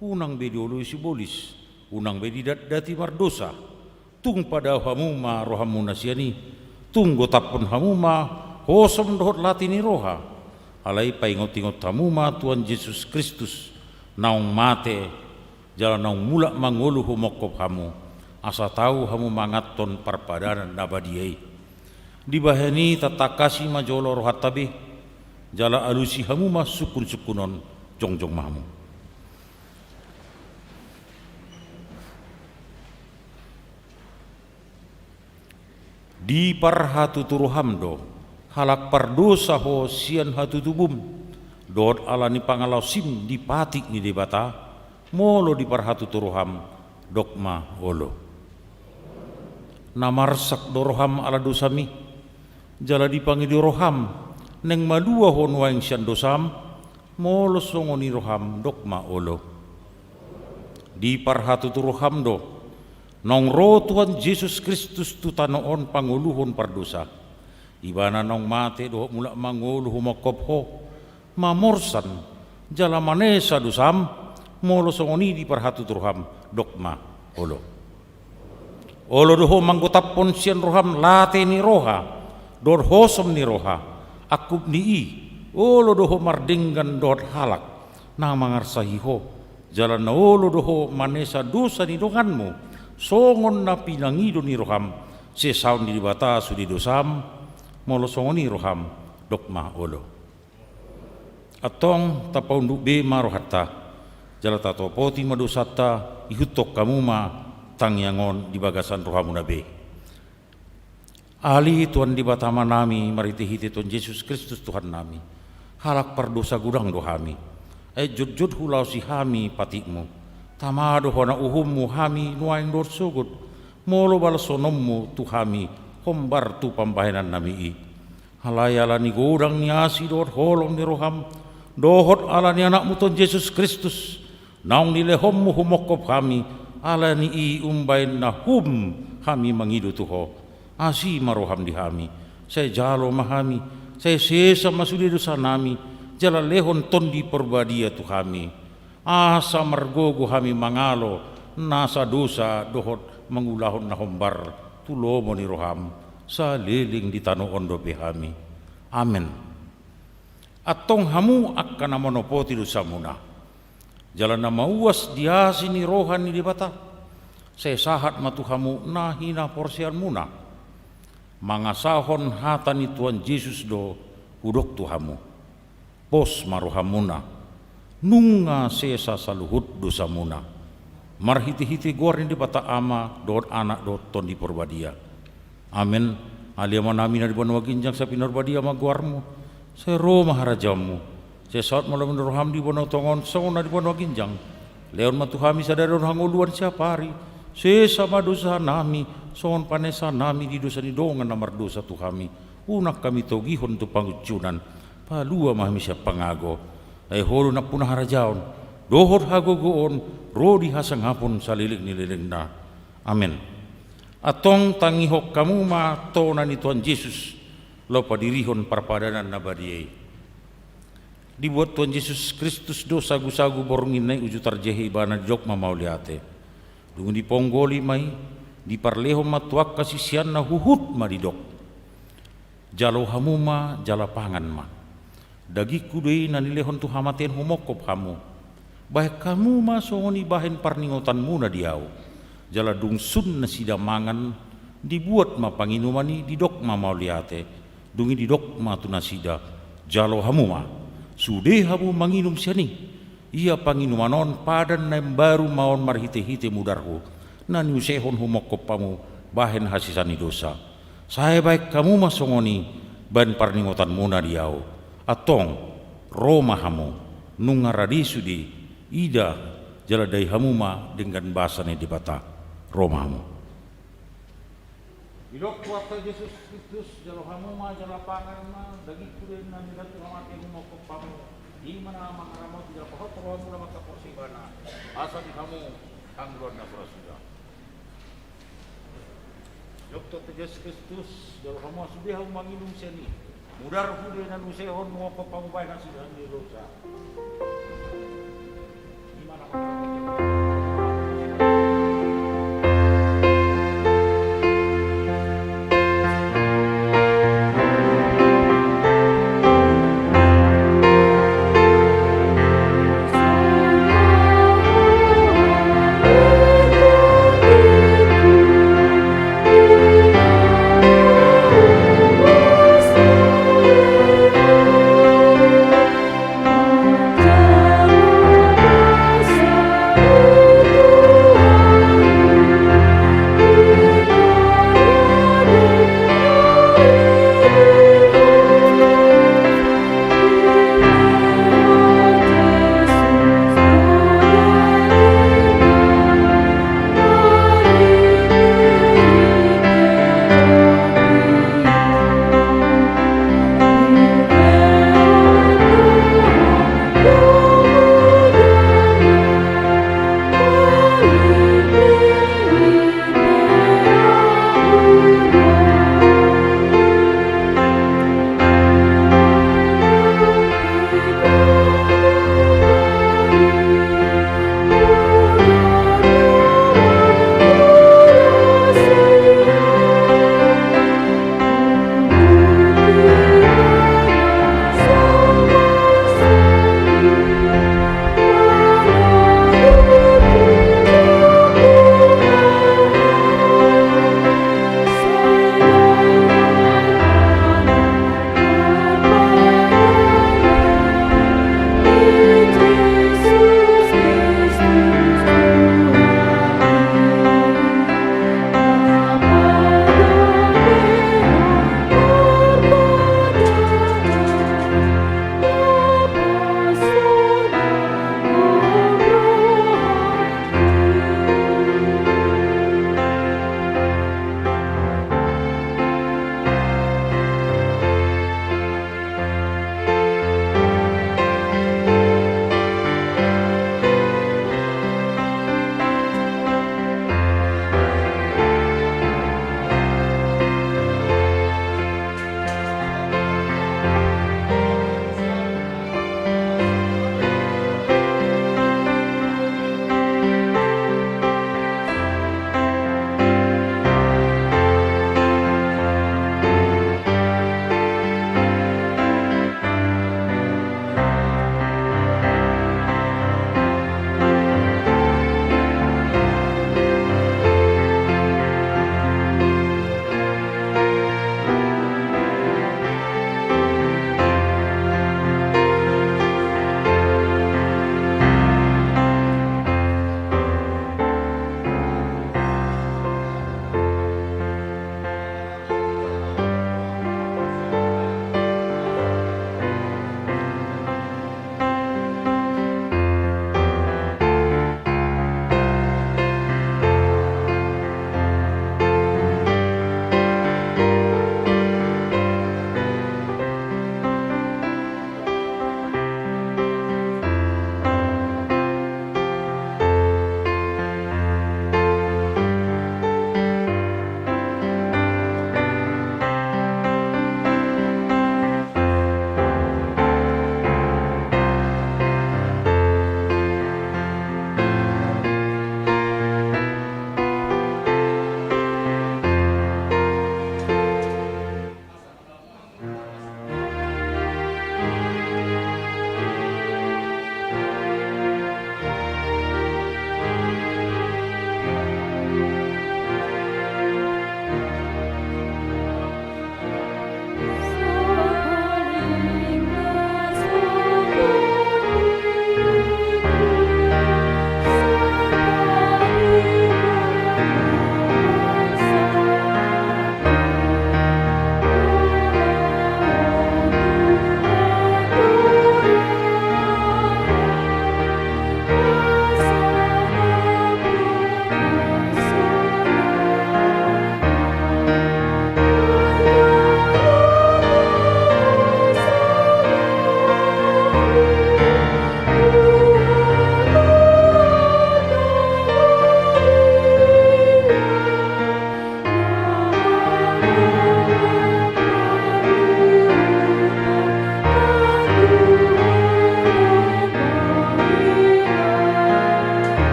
unang be dioloi sibolis, unang be didatdati mardosa. Tung padao hamu ma rohamuna sian i, tung gotaphon hamu ma hosom dohot lati ni roha. Alai paingotingot hamu ma Tuhan Jesus Kristus, naung mate, jala naung mulak mangolu humongkop hamu, asa tau hamu manganhon parpadanan na badia i. Dibahen i tatangkasi ma jolo rohanta be, jala alusi hamu ma sungkunsungkun on. Jongjong ma hamu. Diparhatutu roham do, halak pardosa ho sian hatutubum, dohot ala ni pangalaosim di patik ni Debata, molo diparhatutu roham, dok ma olo. Na marsak do roham ala dosami, jala dipangido roham naeng malua ho nuaeng sian dosam? Molo songon i roham, dok ma olo. Diparhatutu roham do, naung ro Tuhan Jesus Kristus tu tano on pangoluhon pardosa. Ibana naung mate dohot mulak mangolu humongkop ho, mamorsan jala manesa dosam. Molo songon i diparhatutu roham, dok ma olo. Olo do ho manggotaphon sian roham late ni roha dohot hosom ni roha, angkup ni i. Olo do ho mardenggan dohot halak na mangarsahi ho, jala na olo do ho manesa dosa ni donganmu, songon na pinangido ni roham sesaon di Debata sude dosam. Molo songon i roham, dok ma olo. Antong tapaunduk be ma rohanta, jala tatopoti ma dosanta, ihuthon hamu ma tangiang on di bagasan rohamuna be. Ale Tuhan Debata Amanami, marhitehite Tuhan Jesus Kristus Tuhannami, halak pardosa godang do hami. Ai jotjot hulaosi hami patikmu. Tama do hona uhummu hami nuaeng dohot sogot, molo balashononmu tu hami hombar tu pambahenannami i. Alai ala ni godang ni asi dohot holong ni roham, dohot ala ni Anakmu Tuhan Jesus Kristus, naung nilehonmu humongkop hami, ala ni i umbahen na hum hami mangido tu ho. Asi ma roham di hami, sai jalo ma hami, sai sesa ma sude dosanami, jala lehon Tondi Parbadia tu hami. Asa margogo hami mangalo nasa dosa dohot mangulahon na hombar tu lomo ni roham, saleleng di tano on dope hami. Amen. Antong hamu angka na manopoti dosamuna, jala na mauas di asi ni roha ni Debata, sai sahat ma tu hamu na hinaporseaonmuna. Mangasahon hata ni Tuhan Jesus do hudok tu hamu. Pos ma rohamuna, nunga sesa saluhut dosamuna. Marhitehite goar ni Debata Ama, dohot Anak, dohot Tondi Parbadia. Amen. Ale Amanami na di banua ginjang, sai pinarbadia ma goarmu. Sai ro ma harajaonmu. Sai saut ma lomo ni roham di banua tonga on songon na di banua ginjang. Lehon ma tu hami sadari on hangoluan siapari. Sesa ma dosanami, songon panesanami di dosa ni dongan na mardosa tu hami. Unang hami togihon tu pangunjunan, palua ma hami sian pangago. Ai Ho do nampuna harajaon dohot hagogoon, ro di hasangapon saleleng ni lelengna. Amen. Antong tangihon hamu ma tona ni Tuhan Jesus, laho padirihon parpadanan na badia i. Dibuat Tuhan Jesus Kristus do sagusagu borngin na i uju tarjehe Ibana, didok ma mauliate. Dung i diponggoli ma i, diparlehon ma tu angka siseanna, huhut ma didok: Jalo hamu ma jala pangan ma. Dagingku do i na nilehon tu hamatean humongkop hamu. Bahen hamu ma songon i bahen parningotanmuna di Ahu. Jala dung sun nasida mangan, dibuat ma panginuman i, didok ma mauliate. Dung i didok ma tu nasida: Jalo hamu ma, sude hamu manginum sian i. Ia panginuman on padan na imbaru ma on marhitehite mudarhu, na niusehon humongkop hamu bahen hasesaan ni dosa. Sai bahen hamu ma songon i bahen parningotanmuna di Ahu. Antong, ro ma hamu, nunga rade sude, ida jala dai hamu ma denggan basa ni Debata. Ro ma hamu. Didok Tuhanta Jesus Kristus: Jalo hamu ma jala pangan ma. Dagingku do i na nilehon tu hamatean humongkop hamu. I ma na mangaramoti jala pahothon rohamuna manghaporseai Ibana, asa di hamu hangoluan na so ra suda. Didok Tuhanta Jesus Kristus: Jalo hamu ma, sude hamu manginum sian i. Mudarhu do i na niusehon humongkop hamu bahen hasesaan ni dosa.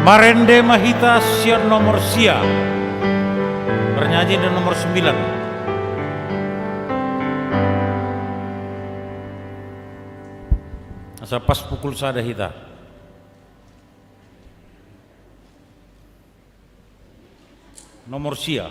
Marende ma hita sian nomor sia. Bernyanyi di nomor sembilan. Asa pas pukul sada hita. Nomor sia.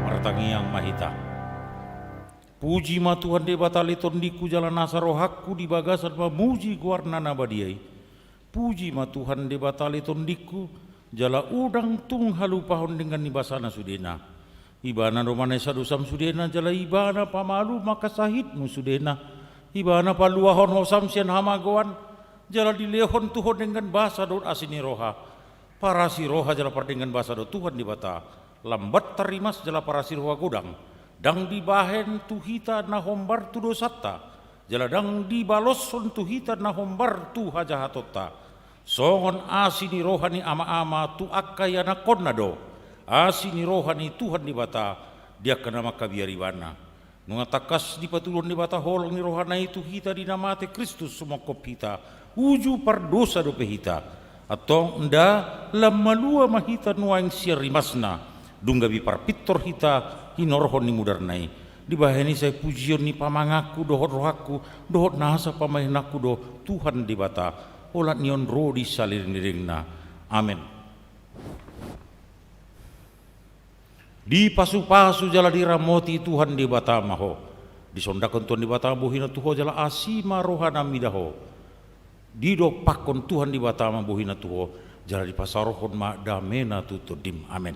Martangiang ma hita. Puji ma Tuhan Debata ale tondingku, jala nasa rohangku di bagasan mamuji goarna na badia i. Puji ma Tuhan Debata ale tondingku, jala unang tung halupahon denggan ni basana sudena. Ibana do manesa dosam sudena, jala Ibana pamalum angka sahitmu sudena. Ibana paluahon hosam sian hamagoan, jala dilehon tu ho denggan basa dohot asi ni roha. Parasi roha jala pardenggan basa do Tuhan Debata, lam bat tarrimas jala parasi roha godang, ndang dibahen tu hita na hombar tu dosanta, jala ndang dibaloshon tu hita na hombar tu hajahatonta. Songon asi ni roha ni ama-ama tu angka ianakhonna do asi ni roha ni Tuhan Debata di angka na mangkabiar Ibana. Nunga tangkas dipatuduhon Debata holong ni rohana i tu hita di na mate Kristus sumongkop hita, uju pardosa dope hita. Antong nda lam malua ma hita nuaeng sian rimasna, dung gabe parpintor hita hinorhon ni mudarna i. Dibahen i sai pujion ni pamanganku dohot rohangku, dohot nasa pamahenanku do Tuhan Debata, olat ni on ro di saleleng-lelengna. Amen. Dipasu-pasu jala diramoti Tuhan Debata ma ho. Disondangkon Tuhan Debata ma bohina tu ho jala asi ma rohana mida ho. Didompakkon Tuhan Debata ma bohina tu ho, jala dipasaorhon ma damena tu tondim. Amen.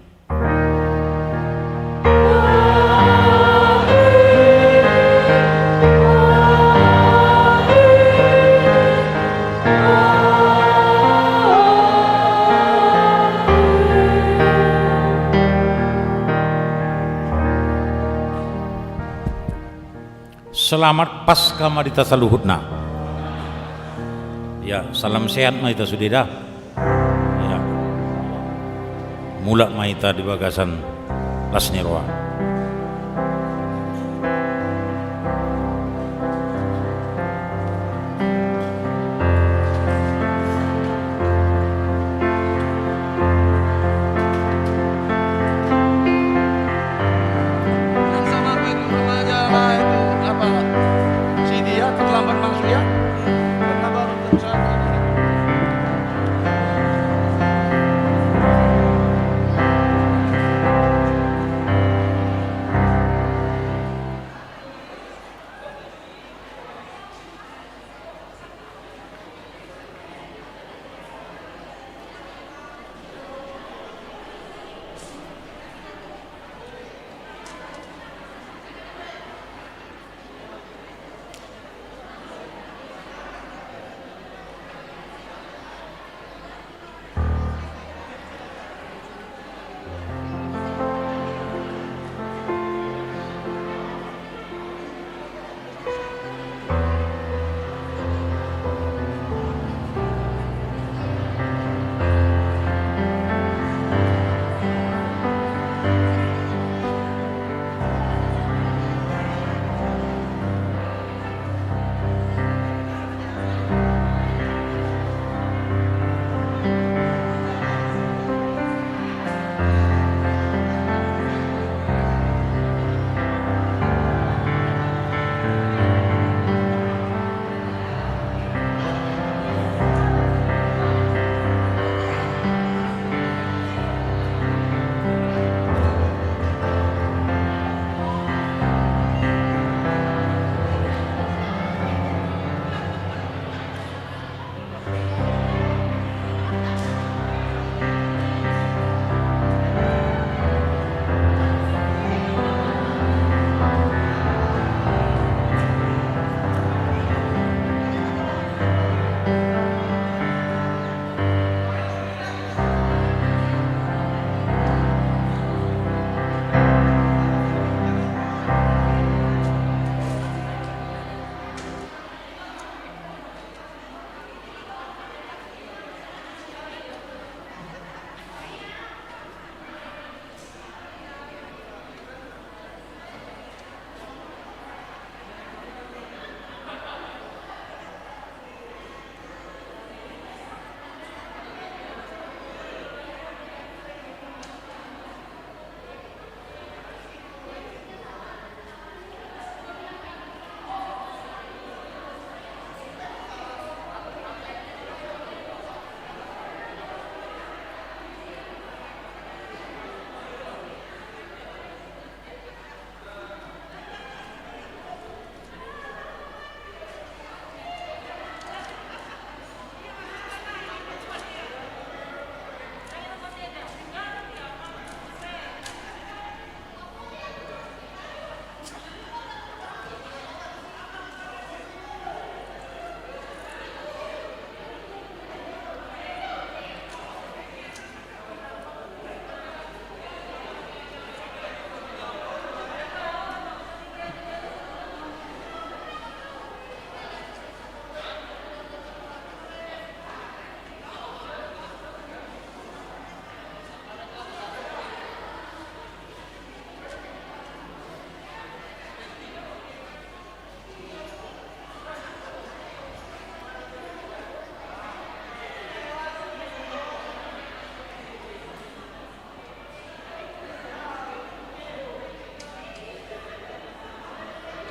Selamat Paskah ma di hita saluhutna. Ya, salam sehat ma hita sude da. Ya. Mulak ma hita di bagasan las ni roha.